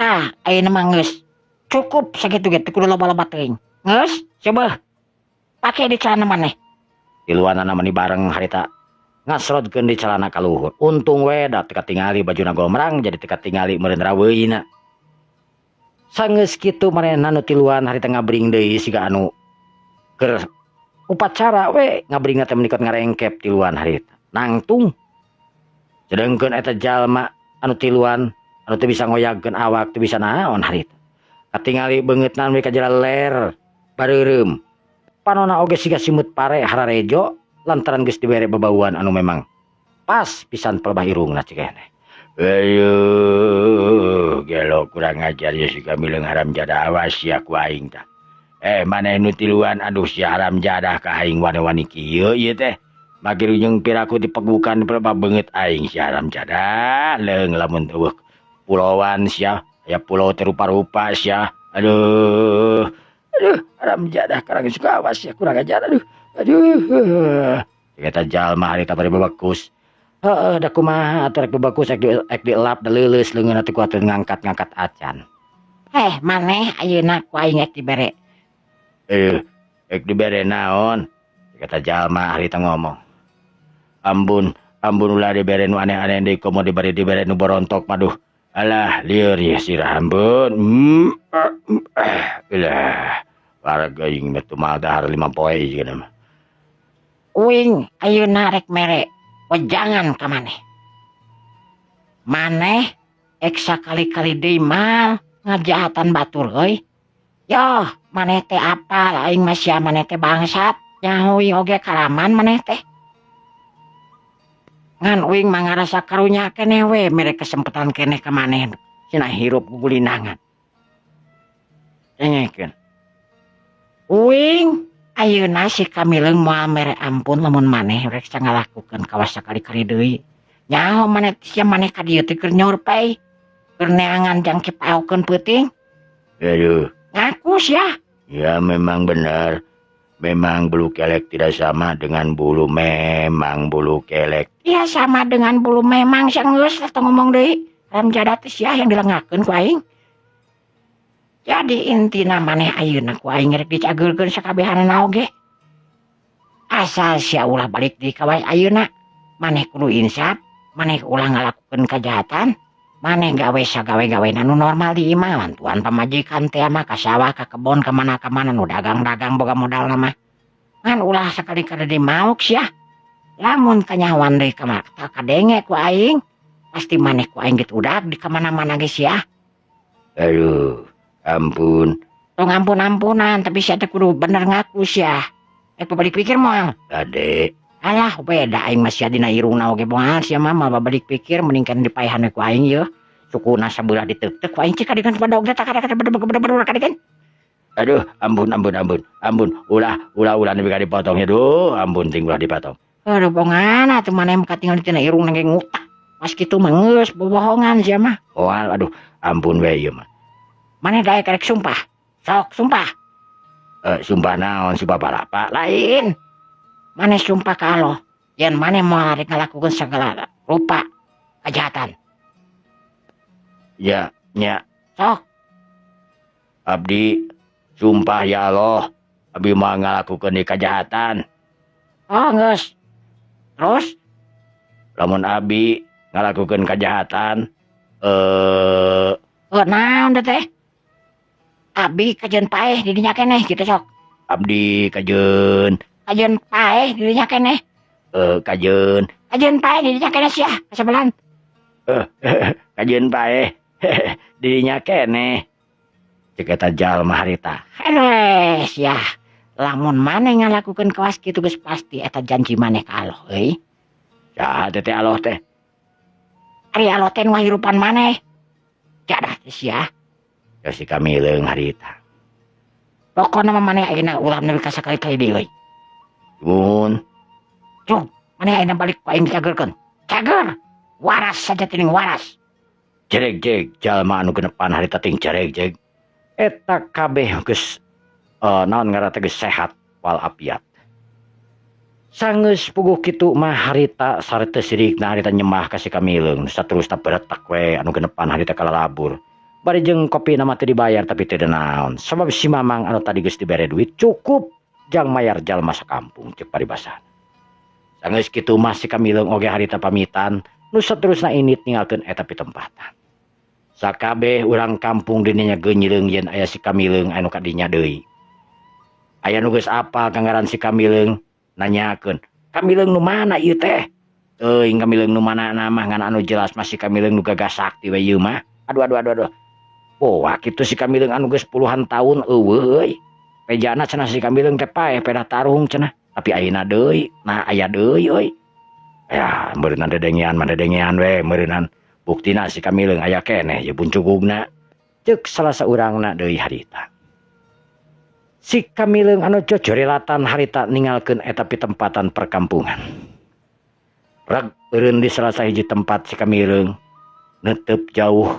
Ah, ayeuna mah geus cukup sakitu ge teu kudu loba-loba teuing. Geus, coba pake di celana maneh. Tiluanana mani bareng harita ngasrodkeun di celana ka luhur. Untung we da teu katingali bajuna gomrang jadi teu katingali meureun raweuyna. Sanggeus kitu manehna nu tiluan harita ngabring deui siga anu keur upacara we ngabringna teh menikot ngarengkep tiluan harita. Nangtung. Sedengkeun eta jalma anu tiluan anu teu bisa ngoyagkeun awak teu bisa naon harita. Katingali beungeutna we ka jera ler bareureum. Panona oge siga simut pare hararejo lantaran geus dibere bebauan anu memang pas pisan pelebah irungna cikeuneh. Aduh, gelo kurang ajar ya si Kamileung haram jadah awas sia ku aing tah. Maneh nu tiluan aduh si haram jadah ka aing wani-wani kieu ieu teh. Magir jeung piraku dipegukan pelebah beungeut aing si haram jadah leung lamun eueuh pulauan sia, aya pulau teh rupa-rupa sia. Aduh. Aduh, haram jadah karang suka awas sia kurang ajar aduh. Aduh. Eta jalma harita bari bebekus. Heeh, da kumaha atuh rek bebekus rek dielap da leuleus leungeun atuh ku atuh ngangkat-ngangkat acan. Maneh ayeuna ku aing rek dibere. Rek dibere naon? Kata jalma harita ngomong. Ambun, ambun ulah dibere nu aneh-aneh deui komo dibere nu borontok maduh. Alah, lieur ye sirah ambun. Alah, warga aing mah teu dahar 5 poe jeung mah. Uing ayeuna rek mere wejangan ka maneh. Maneh ek sakali-kali deui mal ngajahatan batur euy. Yoh, maneh teh apal aing mah sia maneh teh bangsat. Nyaho uing oge kalaman maneh teh. Ngan uing mah ngarasa karunya keneh we mere kesempatan keneh ka maneh cenah hirup gugulinangan. Dengekeun. Uing ayeuna si Kamileung moal mere ampun lamun maneh rek ngalakukeun kawas sakali-kali deui. Nyaho maneh sia maneh ka dieu teh keur nyorpei. Keur neangan jang kipaokeun peuting. Aduh. Ngaku sia. Ya memang benar. Memang bulu kelek tidak sama dengan bulu memang bulu kelek. Iya sama dengan bulu memang sia geus tong ngomong deui. Ramjada teh sia yang dilengakeun ku aing. Jadi intina maneh ayeuna ku aing rek dicageurkeun sakabehanana oge. Asal sia ulah balik deui ka wae ayeuna. Maneh kudu insaf, maneh ulah ngalakukeun kajahatan, maneh gawe sagawe-gawena nu normal di imah, bantuan pamajikan teh mah ka sawah, ka kebon, ka mana-mana nu dagang-dagang boga modalna mah. Ngan ulah sakali-kali deui mauk sia. Lamun kanyahoan deui ka kadenge ku aing, pasti maneh ku aing geus udag di ka mana-mana ge sia. Aduh, ampun. Tong ampun-ampunan, tapi sia teh kudu bener ngaku sia. Balik pikir moal. Ade. Alah, beda aing mah sia dina irungna oge moal sia mah mah balik pikir mending dipaehan ku aing yeuh. Sukuna sabelah diteuk-teuk ku aing cik kadikeun badog teh kada bener kadikeun. Aduh, ampun ampun ampun. Ampun, ulah ulah ulah nepi ka dipotong ya duh, ampun ting ulah dipotong. Aduh bongan atuh maneh mah katingal dina irungna ge ngutak. Pas kitu mah geus bobohongan sia mah. Moal aduh, ampun we ieu mah. Maneh daek rek sumpah. Sok sumpah. Sumpah naon, sumpah palapa? Lain. Maneh sumpah ka Allah yen maneh moal rek ngalakukeun segala rupa kejahatan. Ya, nya. Sok. Abdi sumpah ya Allah, abdi moal ngalakukeun deui kejahatan. Oh, geus. Terus lamun abdi ngalakukeun kejahatan, naon teh? Abdi kajeun paeh di dinya keneh kitu sok. Abdi kajeun kajeun paeh di dinya keneh. Kajeun kajeun paeh di dinya keneh sia kasebelan. Kajeun paeh di dinya keneh. Cek eta jalma harita. Heres sia. Lamun maneh ngalakukeun kawas kitu geus pasti eta janji maneh ka Allah euy. Saha teh Allah teh? Ari Allah teh nu ngahirupan maneh. Jadah teh sia. Ya si Kamileung harita. Pokona mah maneh ayeuna ulah nepi ka sakali-kali deui euy. Nuhun. Cung, maneh ayeuna balik ku aing dicageurkeun. Cager. Waras saja tining waras. Jereg jeg jalma anu genepan harita ting jereg jeg. Eta kabeh geus naon ngaranna teh geus sehat walafiat. Sanggeus puguh kitu mah harita sarta sirikna harita nyemah ka si Kamileung. Saterusna beretak we anu genepan harita kalalabur. Bari jeung kopi nama teu dibayar tapi teu naon. Sabab si Mamang anu tadi geus dibere duit cukup jang mayar jalma sakampung ceuk paribasan. Sanggeus kitu mah si Kamileung oge harita pamitan nu saterusna init ninggalkeun eta pitempatan. Sakabeh urang kampung dininya geunyireung yen aya si Kamileung anu kadinya deui. Aya nu geus apal ka ngaran si Kamileung nanyakeun, "Kamileung nu mana ieu teh?" Teuing Kamileung nu mana mah ngan anu jelas mah si Kamileung nu gagah sakti we ieu mah. Aduh aduh aduh aduh. Wah, kitu si Kamileung anu geus puluhan tahun eueuh euy. Pejana cenah si Kamileung teh paeh pedah tarung cenah, tapi ayeuna deui, nah aya deui euy. Ya, meureunnan dedengean mah dedengean we meureunnan. Buktina si Kamileung aya keneh ye buncugugna. Ceuk salah saurangna deui harita. Si Kamileung anu cocorelatan harita ninggalkeun eta pitempatan perkampungan. Reg eureun di salah sahiji tempat si Kamileung netep jauh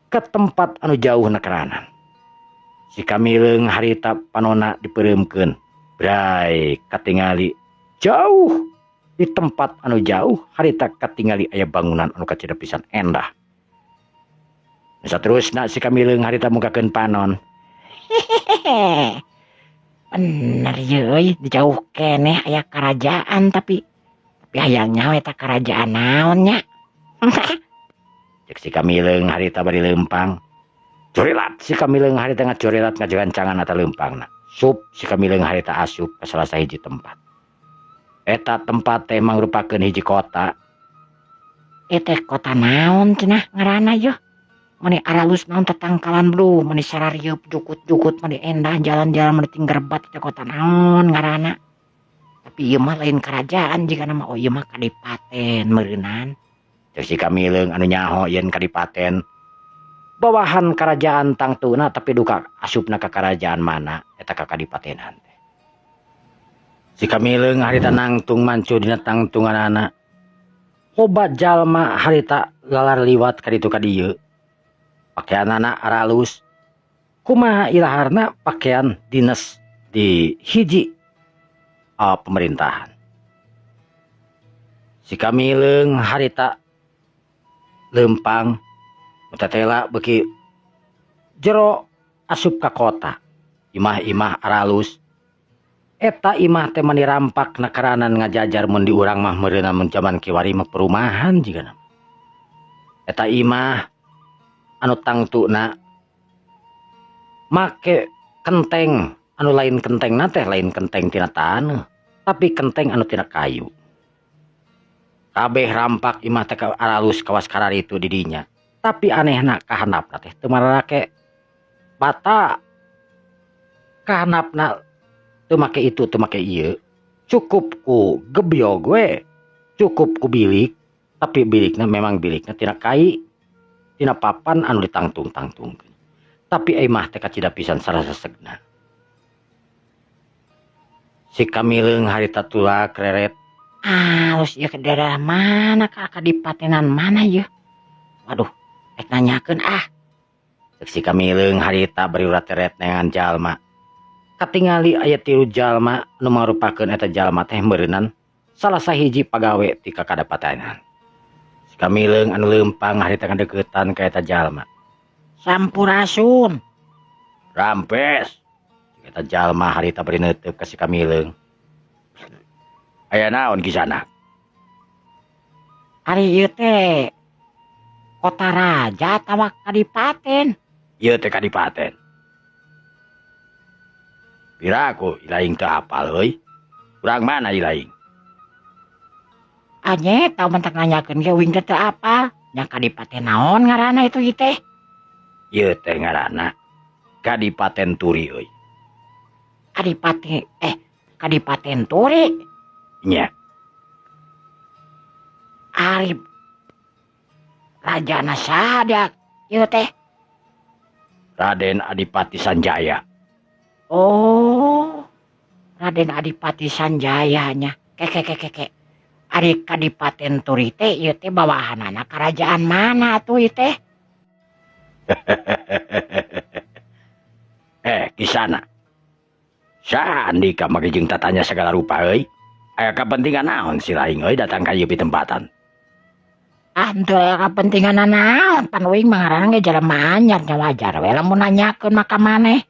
ke tempat anu jauh nekeranan. Si Kamileung harita panona dipereumkeun. Bray katingali jauh di tempat anu jauh harita katingali aya bangunan anu kacida pisan endah. Saterusna si Kamileung harita mukakeun panon. Hehehe. Bener ye euy, jauh keneh aya kerajaan tapi hayang nyaho eta kerajaan naon nya. Cek si Kamileung harita bari leumpang. Corilat si Kamileung harita ngacorilat ngajagancangan eta leumpangna. Sup si Kamileung harita asup ka salah sahiji tempat. Eta tempat teh mangrupakeun hiji kota. Eta kota naon cenah ngaranna yeuh? Mani aralus naon tetangkalan blu, mani sararieup jukut-jukut, mani endah jalan-jalan mani tinggerbat eta kota naon ngaranna. Tapi ieu mah lain kerajaan jika nama oh ieu mah kadipaten meureunnan. Cek si Kamileung anu nyaho yen kadipaten. Bawahan kerajaan tangtuna tapi duka asupna ka kerajaan mana eta ka kadipatenan teh. Si Kamileung harita nangtung mancu dina tangtunganana. Loba jalma harita lalar liwat ka ditu ka dieu. Pakeanana aralus. Kumaha ilaharna pakaian dinas di hiji pemerintahan. Si Kamileung harita lempang tetela beki jero asup ka kota. Imah-imah aralus. Eta imah teh mani rampak nakaranan ngajajar mun di urang mah meureunna mun jaman kiwari mah perumahan jigana. Eta imah anu tangtuna make kenteng anu lain kentengna teh lain kenteng tina taneuh, tapi kenteng anu tina kayu. Kabeh rampak imah teh aralus kawas kararitu di dinya. Tapi anehna kahandapna teh teu marake bata. Kahandapna teu make itu teu make ieu. Cukup ku gebyog we, cukup ku bilik, tapi bilikna memang bilikna tina kai, tina papan anu ditangtung-tangtungkeun. Tapi imah teh kacida pisan sarasesegna. Si Kamileung harita tulak reret. Halus ieu ke daerah mana ka kadipatenan mana ieu? Waduh, rek nanyakeun ah. Cek si Kamileung harita bari urat teret neangan jalma. Katingali aya 3 jalma nu mangrupakeun eta jalma teh meureunan salah sahiji pagawe ti kakadapatenan. Si Kamileung anu leumpang harita ngadeukeutan ka eta jalma. Sampurasun. Rampes. Eta jalma harita bari neuteuk ka si Kamileung. Aya naon kisana? Ari ieu teh kota raja atawa kadipaten? Ieu teh kadipaten. Piraku ilaing teu apal euy. Urang mana ilaing? Anye tau mentak nanyakeun ge uing teh teu apal. Nya kadipaten naon ngaranna itu ieu teh? Ieu teh ngaranna Kadipaten Turi euy. Kadipaten Kadipaten Turi? Nya. Ari rajana saha dia ieu teh? Raden Adipati Sanjaya. Oh, Raden Adipati Sanjaya nya. Keke keke keke. Ari Kadipaten Turi teh ieu teh bawahanana kerajaan mana atuh ieu teh? Kisana. Saha andika make jeung tatanya segala rupa euy? Aya kapentingan naon si laing euy datang ka ieu pitempatan? Ah, henteu aya kapentingan naon, pan uing mah ngaranna ge jelema anyar nya wajar we lamun nanyakeun mah ka maneh.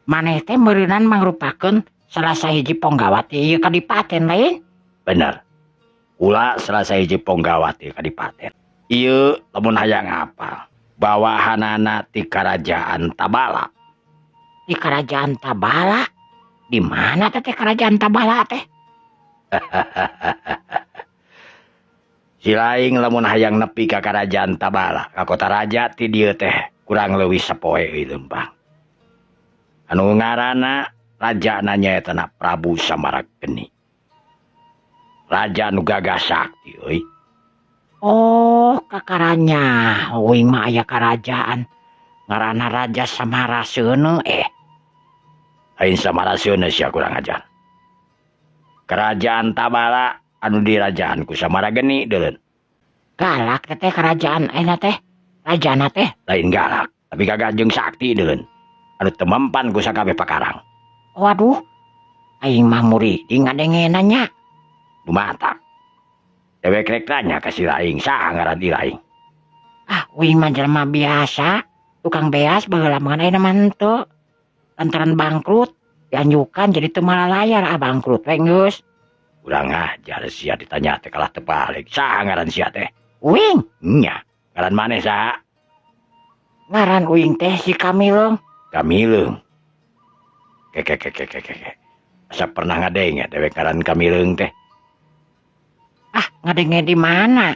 Maneh teh meureunan mangrupakeun salah sahiji ponggawa ti ieu kadipaten lain? Bener. Kula salah sahiji ponggawa ti kadipaten. Ieu lamun hayang hafal, bawahanana ti kerajaan Tabala. Di kerajaan Tabala? Di mana teh kerajaan Tabala teh? Si laing lamun hayang nepi ka kerajaan Tabala, ka kota raja ti dieu teh kurang leuwih sapoe euy leumpang. Anu ngaranna rajana nyaeta na Prabu Samarageni. Raja nu gagah sakti euy. Oh, kakaranya uing mah aya karajaan ngaranna Raja Samaraseuneu Lain Samaraseuneu sia kurang ajar. Kerajaan Tabala anu dirajaan ku Samarageni deuleun. Galak teh kerajaan ayeuna teh. Rajana teh lain galak, tapi gagah jeung sakti deuleun. Anu teu mempan ku sakabeh pakarang. Waduh, aing mah muriding ngadengena nya. Dumatak. Dewek rek nanya ka si laing, saha ngaran di laing? Ah, uing mah jelema biasa, tukang beas baheula mah ayeuna mah henteu. Lantaran bangkrut, dianjukan jadi teu malalayar, ah bangkrut we geus. Urang ajar sia ditanya teh kalah teu balik. Saha ngaran sia teh? Uing. Nya, ngaran maneh saha? Ngaran uing teh si Kamileung. Kamileung. Keke keke keke keke. Asa pernah ngadenge dewek ngaran Kamileung teh? Ah, ngadenge di mana?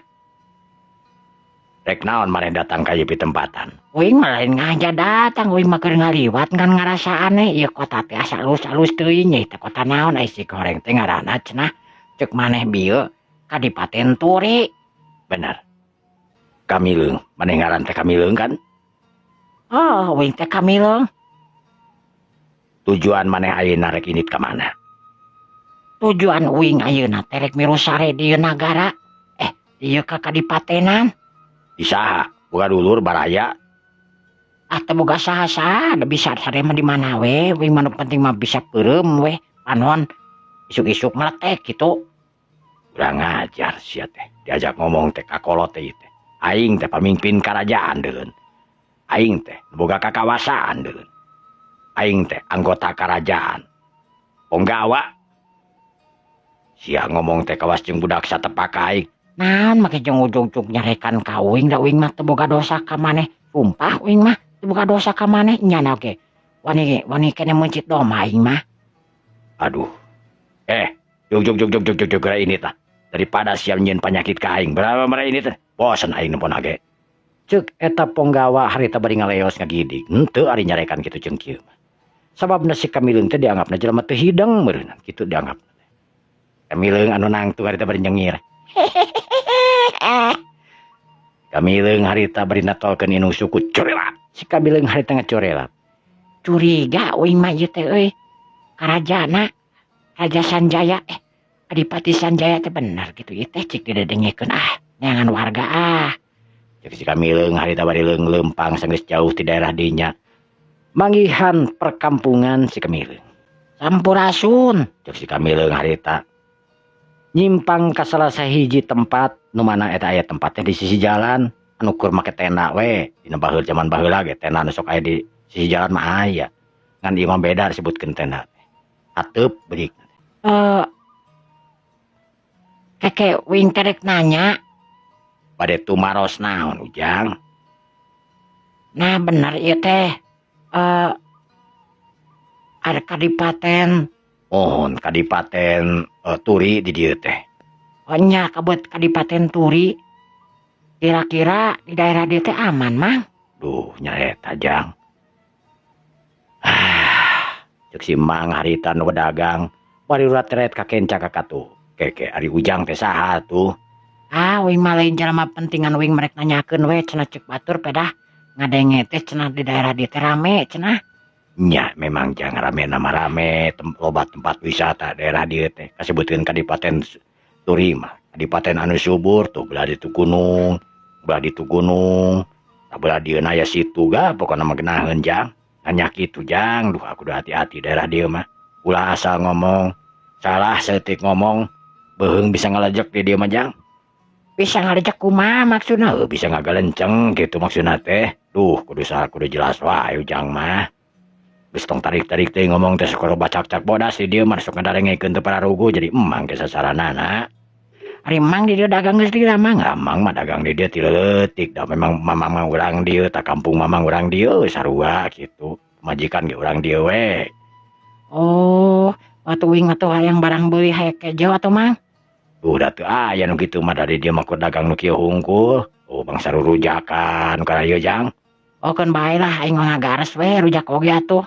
Rek naon maneh datang ka ieu pitempatan? Uing mah lain ngaja datang, uing mah keur ngaliwat ngan ngarasa aneh ieu kota teh asa alus-alus teuing nya teh kota naon ai si goreng teh ngaranna cenah. Cek maneh bieu Kadipaten Turi. Bener. Kamileung, maneh ngaran teh Kamileung kan? Oh, uing teh Kamileung. Tujuan maneh ayeuna rek indit ka mana? Tujuan uing ayeuna teh rek milu sare di ieu nagara. Di ieu ka kadipatenan. Di saha? Boga dulur baraya? Ah, teu boga saha-saha, da bisa sare mah di mana we, uing mah nu penting mah bisa peureum we, panon isuk-isuk meletek kitu. Kurang ajar sia teh, diajak ngomong teh kakolot teh ieu teh. Aing teh pamimpin karajaan deuleu. Aing teh boga kakawasaan deuleu. Aing teh anggota karajaan. Ponggawa. Sia ngomong teh kawas jeung budak satepak aing. Naon make jeung ujug-ujug nyarekan ka uing, da uing mah teu boga dosa ka maneh. Sumpah uing mah teu boga dosa ka maneh nya oge. Wani wani keneh meuncit domba aing mah. Aduh. Jug jug jug jug jug jug jug ini tah. Daripada siap nyieun panyakit ka aing, berapa mere ini teh? Bosen aing nempon age. Ceuk eta ponggawa harita bari ngaleos ngagidig. Henteu ari nyarekan kitu jeung kieu mah. Sababna si Kamileung teh dianggapna jelema teu hideng meureunna, kitu dianggap. Kamileung anu nangtung harita bari nyengir. Kamileung harita bari natolkeun inung suku corelat. Si Kamileung harita ngacorelat. Curiga uing mah ieu teh euy. Karajana Raja Sanjaya Adipati Sanjaya teh bener gitu ieu teh cik didedengekeun ah neangan warga ah. Cek si Kamileung harita bari leumpang sanggeus jauh ti daerah dinya. Manggihan perkampungan si Kamileung. Sampurasun cek si Kamileung harita. Nyimpang ka salah sahiji tempat nu mana eta aya tempatnya di sisi jalan anu keur make tenda we. Dina baheula jaman baheula ge tenda anu sok aya di sisi jalan mah aya. Ngan ieu mah beda disebutkeun tenda. Hateup beurik. Keke uing teh rek nanya. Bade tumaros naon Ujang? Nah bener ieu teh. Ada kadipaten. Mohon kadipaten Turi di dieu teh. Oh nya kabut kadipaten Turi. Kira-kira di daerah dieu teh aman mang? Duh nyaeta Jang. Ah, ceuk si Mang harita nu dagang bari urat-ret ka kenca ka katuh. Keke ari Ujang teh saha tuh? Ah, uing mah lain jelema pentingan uing merek nanyakeun we cenah ceuk batur pedah ngadenge teh cenah di daerah dieu teh rame cenah. Nya memang jangan rame nama rame loba tempat wisata daerah dieu teh kasebutkeun kadipaten Turi mah. Kadipaten anu subur tuh belah ditu gunung, belah ditu gunung, tah belah dieu aya situ ga pokona mah geunaheun Jang. Nanya kitu Jang, duh aku udah hati-hati daerah dieu mah. Ulah asal ngomong, salah saeutik ngomong beuheung bisa ngalejek di dieu mah Jang. Bisa ngalejek kumaha maksudna? Heuh, bisa ngagalenceng gitu maksudna teh. Duh, kudu salah kudu jelas wae Ujang mah. Geus tong tarik-tarik teh ngomong teh sok bacak-cak bodas di dieu mah sok ngadarengekeun teu pararugu jadi emang ge sasaranana. Ari emang di dieu dagang geus lila mang? Emang mah dagang di dieu ti leutik da memang mamang mah urang dieu ta kampung mamang urang dieu sarua kitu. Majikan ge urang dieu we. Oh, atuh uing mah tuh hayang barang beuli haye kejo atuh mang? Udah teu aya nu kitu mah dari dieu mah kur dagang nu kieu hungkul. Oh, bangsa rurujakan kana ieu Jang. Oh, keun bae lah aing mah ngagares we rujak oge atuh.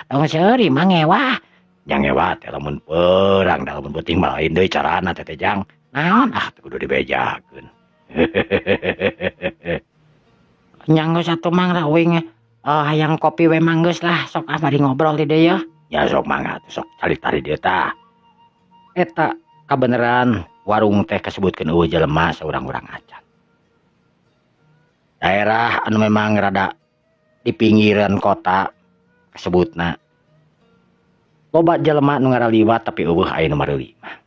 Tong seuri mah ngewah. Nya ngewah teh lamun perang da lamun peuting mah lain deui carana teh teh Jang. Naon? Ah, teu kudu dibejakeun. Nya geus atuh mang lah uing hayang kopi we mang geus lah sok ah bari ngobrol di dieu. Nya sok mangga atuh sok cari-cari dieu tah. Eta kabeneran warung teh kasebutkeun eueuh jelema saurang-urang acan. Daerah anu memang rada di pinggiran kota kasebutna. Loba jelema nu ngaraliwat tapi eueuh aya nu mareuli mah.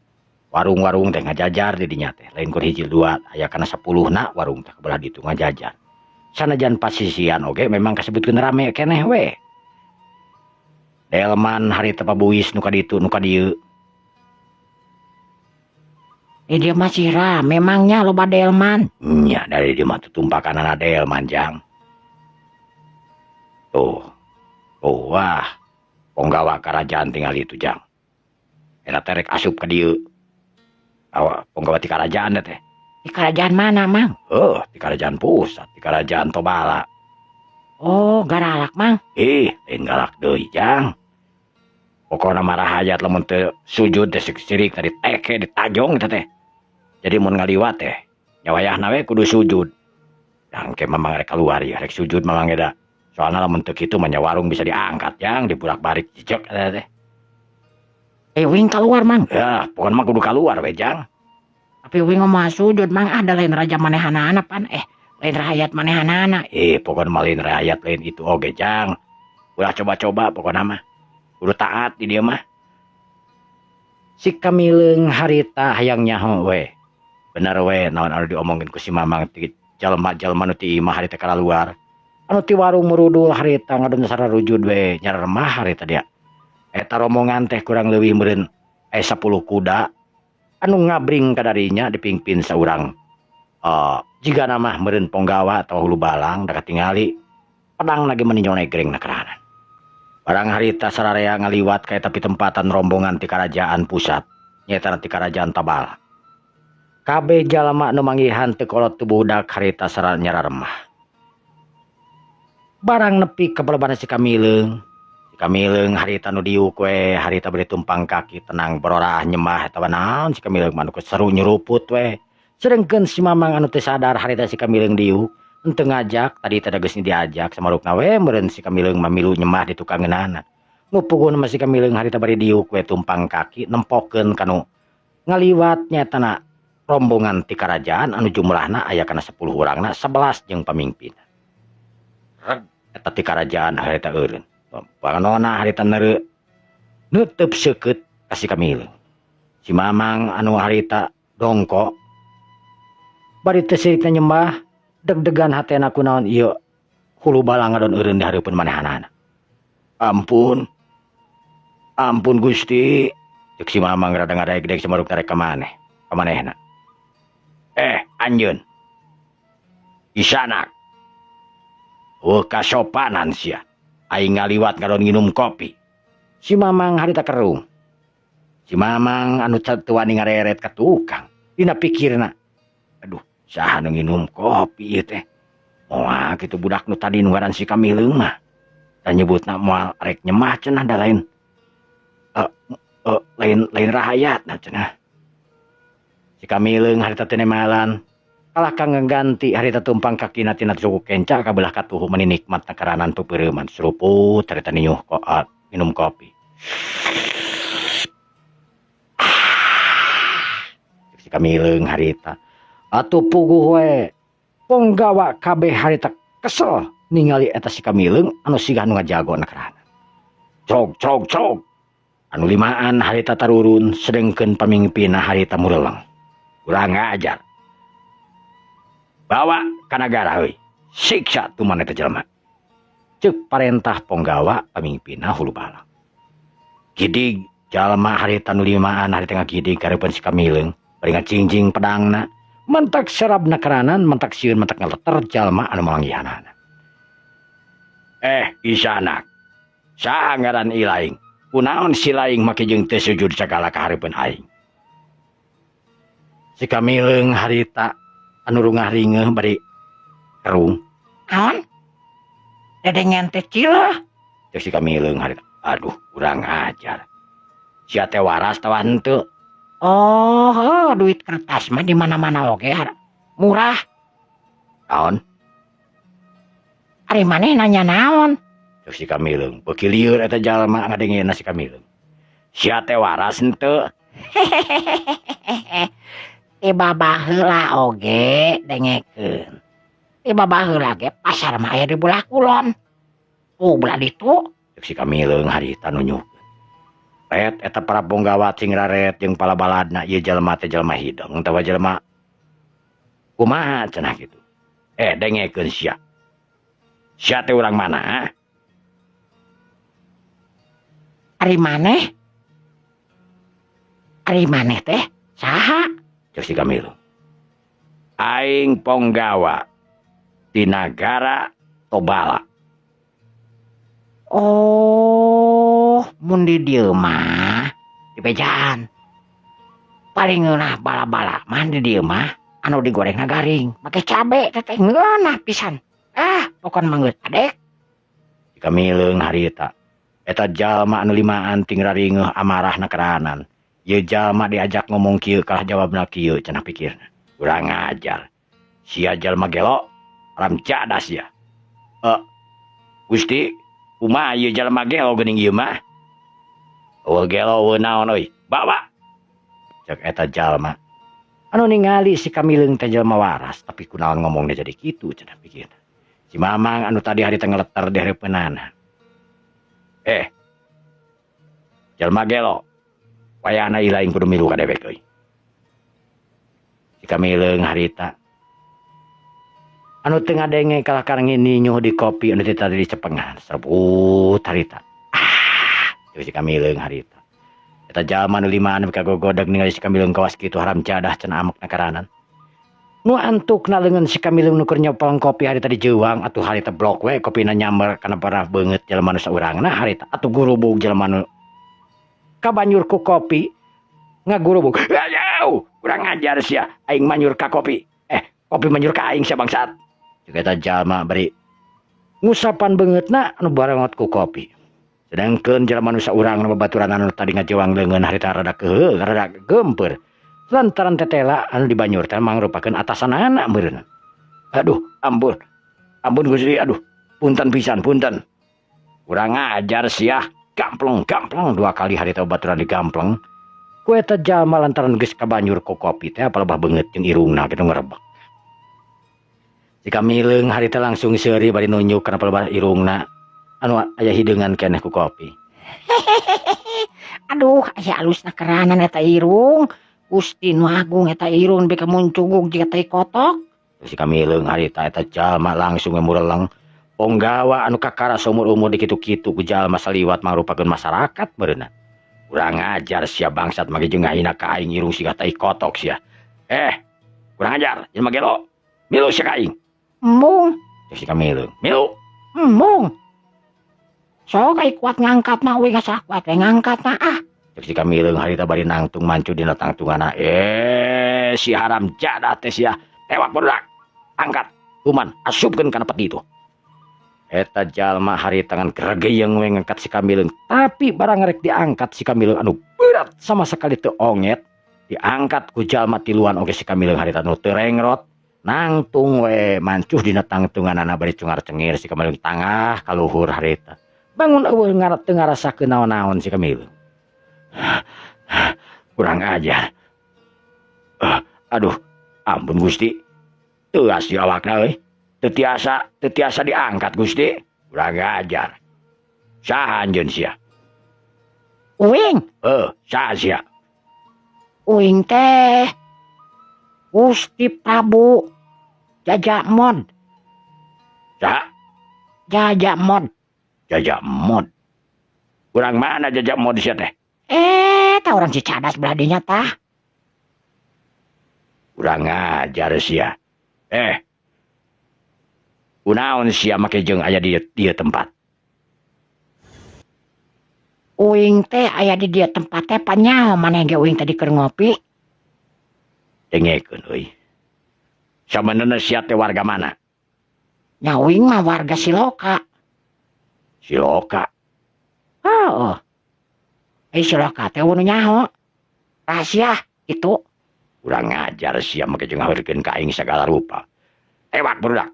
Warung-warung teh ngajajar di dinya teh, lain kur hiji dua, aya kana 10-na warung teh kebelah ditu ngajajar. Sanajan pasisian oge memang kasebutkeun rame keneh we. Delman harita pabuis nu ka ditu nu ka dieu. Dia masih rame memangnya loba delman. Nya dari dia mah tutumpakanana delman Jang. Tuh. Oh wah. Ponggawa karajaan tinggal itu Jang. Eta teh rek asup ka dieu. Awa ponggawa ti karajaan teh. Di kerajaan mana mang? Oh, di kerajaan pusat, di kerajaan Tobala. Oh, garalak mang? Ih, lain galak deui Jang. Pokona mah rahayat lamun teu sujud teh sirik tadi teke ditajong teh teh. Jadi mun ngaliwat teh Nya wayahna we kudu sujud. Dangke mamang rek keluar ya, rek sujud mamang da. Soalna lamun teu kitu mah nya warung bisa diangkat jang, diburak-barik jejek eta teh. Uing keluar mang. Ya, pokona mah kudu keluar we jang. Tapi uing mah sujud mang, ada lain raja manehanana pan. Lain rakyat manehanana. Pokona mah lain rakyat lain itu oge jang. Ulah coba-coba pokona mah. Kudu taat di dieu mah. Si Kamileung harita hayang nyaho we. Bener we naon anu diomongin ku si Mamang ti jalma-jalma nu ti imah harita kalaluar. Anu ti warung murudul harita ngadon sararujud we nyaremah harita dia. Eta rombongan teh kurang leuwih meureun aya 10 kuda anu ngabring kadarinya dipimpin saurang. Jigana mah meureun ponggawa atawa hulu balang da katingali pedang lagi meni nyonegreng na keranan. Barang harita sararea ngaliwat ka eta pitempatan rombongan ti karajaan pusat nyaeta ti karajaan Tabala. Kabeh jalma nu manggihan teu kolot tubuh budak harita saranyararemah. Barang nepi ka balebana si Kamileung. Si Kamileung harita nu diuk we harita bari tumpang kaki tenang berorah nyembah eta naon si Kamileung mah nu seru nyeruput we. Sedengkeun si Mamang anu teu sadar harita si Kamileung diuk henteu ngajak tadi teh geus diajak samarukna we meureun si Kamileung mah milu nyembah di tukangeunana. Nu puguhna mah si Kamileung harita bari diuk we tumpang kaki nempokeun kanu ngaliwat nyaetana rombongan ti karajaan anu jumlahna aya kana 10 urangna 11 jeung pamimpin. Reg eta ti karajaan harita eureun. Panganona harita neureu neuteub seukeut ka si Kamileung. Si Mamang anu harita dongko bari teu sirikna nyembah deg-degan hatena kunaon ieu hulu balang ngadon eureun di hareupeun manehanana. Ampun. Ampun Gusti. Ceuk si Mamang rada ngadaek-daek samaruk rek ka maneh. Ka manehna. Anjeun. Isanak. Eueuh kasopanan sia. Aing ngaliwat ngadon nginum kopi. Si Mamang harita kerung. Si Mamang anu teu wani ngareret ka tukang. Dina pikirna, aduh, saha nu nginum kopi ieu teh? Moal kitu budak nu tadi nu ngaran si Kamileung mah. Da nyebutna moal rek nyemah cenah da lain. Lain rahayatna cenah. Si Kamileung harita teu nemalan. Kalah ka ngaganti harita tumpang kakina tina suku kenca ka belah katuhu meni nikmat nakaranan peupeureuman seruput harita niuh koat minum kopi. Si Kamileung harita atuh puguh we ponggawa kabeh harita kesel ningali eta si Kamileung anu sigah nu ngajago nakaranan. Crog crog crog anu limaan harita tarurun sedengkeun pamingpinna harita mureleng. Kurang ngajar. Bawa ka nagara euy. Siksa tuman eta jelema. Ceuk parentah ponggawa pamingpinna hulu balang. Gidig jalma harita nu limaan harita ngagidig kareupeun si Kamileung bari ngacingjing pedangna mentak serabna keranan mentak sieun mentak ngaleter jalma anu malanggihanana. Isanak. Saha ngaran ilaing? Kunaon si laing make jeung teu sujud sagala ka hareupeun aing? Si Kamileung harita anu rungah ringeuh bari kerung. Naon? Dedengen teh cilah. Ceuk si Kamileung harita. Aduh, kurang ajar. Sia teh waras tawa henteu? Oh, heuh, duit kertas mah di mana-mana oge murah. Naon? Ari maneh nanya naon? Ceuk si Kamileung, beuki lieur eta jalma ngadengena si Kamileung. Sia teh waras henteu? Tiba baheula oge dengekeun. Tiba baheula ge pasar mah aya di belah kulon. Oh, belah ditu. Ceuk si Kamileung harita nunyukeun. Ret eta para ponggawa cing raret jeung palabaladna ieu jalma teh jalma hideung tawa jalma kumaha cenah kitu. Dengekeun sia. Sia teh urang mana? Ari maneh? Ari maneh teh saha? Ceuk si Kamileung. Aing ponggawa di nagara Tobala. Oh, mun di dieu mah dibejaan. Paling ngeunah bala-bala mah di dieu mah anu digorengna garing, make cabe teh teh ngeunah pisan. Ah, pokon mah geus adek. Si Kamileung harita. Eta jalma anu limaan ting raringeuh amarahna keranan. Ieu jalma diajak ngomong kieu kalah jawabna kieu cenah pikirna. Kurang ajar. Sia jalma gelo haram jadah sia. Gusti, kumaha ieu jalma gelo geuning ieu mah? Eueuh gelo eueuh naon euy. Bawa. Cek eta jalma. Anu ningali si Kamileung teh jalma waras, tapi kunaon ngomongna jadi kitu cenah pikirna. Si Mamang anu tadi harita ngeleter di hareupeunana. Jalma gelo. Wayahna ieu lain kudu milu ka dewek euy. Si Kamileung harita anu teu ngadenge kalah ka nginyuh di kopi anu ti tadi dicepengan serbut harita. Ah, cek si Kamileung harita. Eta jalma nu limaan ka gogodeg ningali si Kamileung kawas kitu haram jadah cenah amekna karanan. Nu antukna leungeun si Kamileung nu keur nyepeng kopi harita dijeuwang atuh harita blok we kopina nyamber kana parah beungeut jalma nu saurangna harita atuh gurubug jalma nu kabanjur ku kopi ngagurubug. Ayau, kurang ajar sia aing manyur ka kopi. Kopi manyur ka aing sia bangsat. Cek eta jalma bari ngusapan beungeutna anu barengot ku kopi. Sedangkeun jalma nu saurang nu babaturan anu tadi ngajewang leungeun harita rada keuheul, rada geumpeur. Lantaran tetela anu dibanyur teh mangrupakeun atasanana meureun. Aduh, ampun. Ampun Gusti, aduh. Punten pisan, punten. Kurang ajar sia, gampleng, gampleng dua kali harita babaturan digampleng. Ku eta jalma lantaran geus kabanjur ku kopi teh palebah beungeut jeung irungna kitu ngerebek. Si Kamileung harita langsung seuri bari nunjuk kana palebah irungna anu aya hideungan keneh ku kopi. Aduh, aya alusna keranan eta irung. Gusti nu agung eta irung beka muncugug jiga tai kotok. Si Kamileung harita eta jalma langsung mureleng. Ponggawa anu kakara saumur-umur dikitu-kitu ku jalma saliwat mangrupakeun masyarakat meureunna. Kurang ajar sia bangsat mage jeung ngahina ka aing irung siga tai kotok sia. Kurang ajar jelema gelo. Milu sia ka aing. Embung. Si Kamileung, milu. Embung. Sok ai kuat ngangkat mah we geus kuat we ngangkat mah ah. Cek si Kamileung harita bari nangtung mancu dina tangtunganna. Si haram jadah teh sia. Tewak barudak. Angkat. Kuman asupkeun kana peti itu. Eta jalma harita ngan gregeyeng we ngangkat si Kamileung, tapi barang rek diangkat si Kamileung anu berat sama sekali teu onget. Diangkat ku jalma tiluan oge si Kamileung harita nu teu rengrot. Nangtung we mancuh dina tangtunganana bari cungar cengir si Kamileung tangah kaluhur harita. Bangun eueuh teu ngarasakeun naon-naon si Kamileung. Kurang ajar. Aduh, ampun Gusti. Teuas di awakna euy. Teu tiasa diangkat Gusti. Kurang ajar. Saha anjeun sia? Uing. Saha sia? Uing teh Gusti Prabu Jajamod. Saha? Jajamod. Jajamod. Kurang mana Jajamod sia teh? Tah urang Cicadas belah dinya tah. Kurang ajar sia. Kunaon sia make jeung aya di dieu tempat? Uing teh aya di dieu tempat teh panyaho maneh ge uing tadi keur ngopi. Dengekeun euy. Sabenerna sia teh warga mana? Nya uing mah warga Siloka. Siloka? Heeh. Siloka teh nu nyaho. Rahasia kitu. Kurang ajar sia make jeung ngaweurkeun ka aing sagala rupa. Tewak barudak.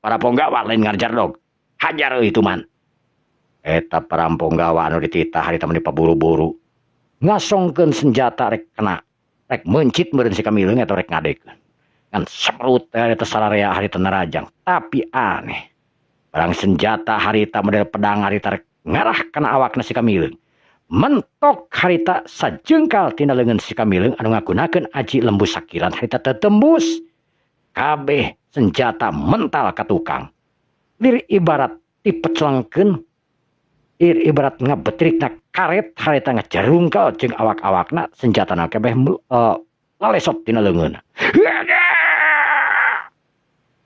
Para ponggawa lain ngajar dog. Hajar euy tuman. Eta para ponggawa anu dititah harita meni paburu-buru. Ngasongkeun senjata rek kena. Rek meuncit meureun si Kamileung eta rek ngadekeun. Ngan seprut harita sararea harita narajang. Tapi aneh. Barang senjata harita model pedang harita rek ngarah kana awakna si Kamileung. Mentok harita sajengkal tina leungeun si Kamileung anu ngagunakeun aji lembu sakiran harita tetembus. Kabeh senjata mental ka tukang. Lir ibarat dipecelengkeun, lir ibarat ngabetrikna karet harita ngajarungkal jeung awak-awakna senjatana kabeh lalesot tina leungeunna.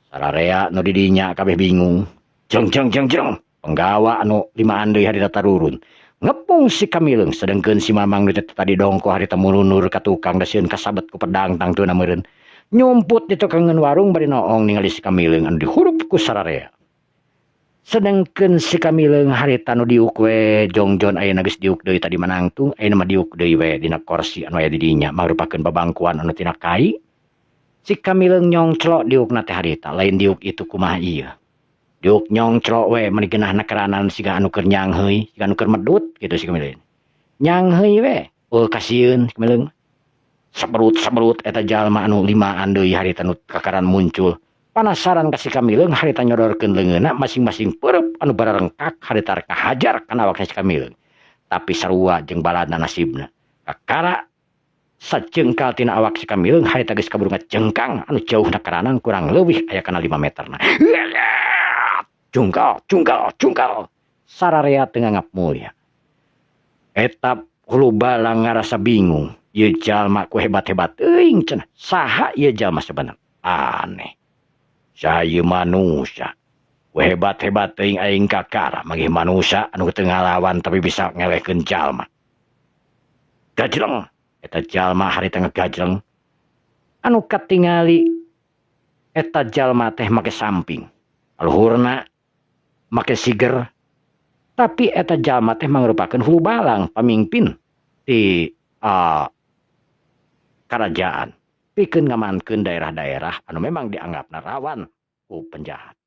Sararea nu di dinya kabeh bingung. Jeng jeng jeng jeng. Penggawa anu limaan deui harita tarurun. Ngepung si Kamileung sedengkeun si Mamang nu tadi dongko harita mununur ka tukang da sieun kasabet ku pedang tangtuna meureun. Nyumput di tukangan warung bari noong ningali si Kamileung anu dihurup ku sararea. Sedengkeun si Kamileung harita nu diuk we jongjon ayeuna geus diuk deui tadi manangtung ayeuna mah diuk deui we dina korsi anu aya di dinya mangrupakeun babangkuan anu tina kai. Si Kamileung nyongclok diukna teh harita, lain diuk itu kumaha ieu. Diuk nyongclok we meuni geunahna keranan siga anu keur nyangheui, siga anu keur medut kitu si Kamileung. Nyangheui we, eueuh kasieun si Kamileung. Saberut-saberut eta jalma anu limaan deui harita nu kakaran muncul. Panasaran ka si Kamileung harita nyodorkeun leungeunna masing-masing peureub anu bararengkak harita rek ngahajar kana awakna si Kamileung. Tapi sarua jeung baladna nasibna. Kakara sacengkal tina awak si Kamileung harita geus kaburu ngacengkang anu jauhna karanan kurang leuwih aya kana 5 meterna. Jungkal, jungkal, jungkal. Sararea teu nganggap mulya. Eta hulu balang ngarasa bingung. Ieu jalma ku hebat-hebat teuing cenah. Saha ieu jalma sebenarnya? Aneh. Saha ieu manusia? Ku hebat-hebat teuing aing kakara manggih manusia anu teu ngalawan tapi bisa ngelehkeun jalma. Gajleng. Eta jalma harita ngegajleng. Anu katingali eta jalma teh make samping. Luhurna make siger. Tapi eta jalma teh mangrupakeun hulu balang pamimpin di kerajaan pikeun ngamankeun daerah-daerah anu memang dianggapna rawan ku penjahat.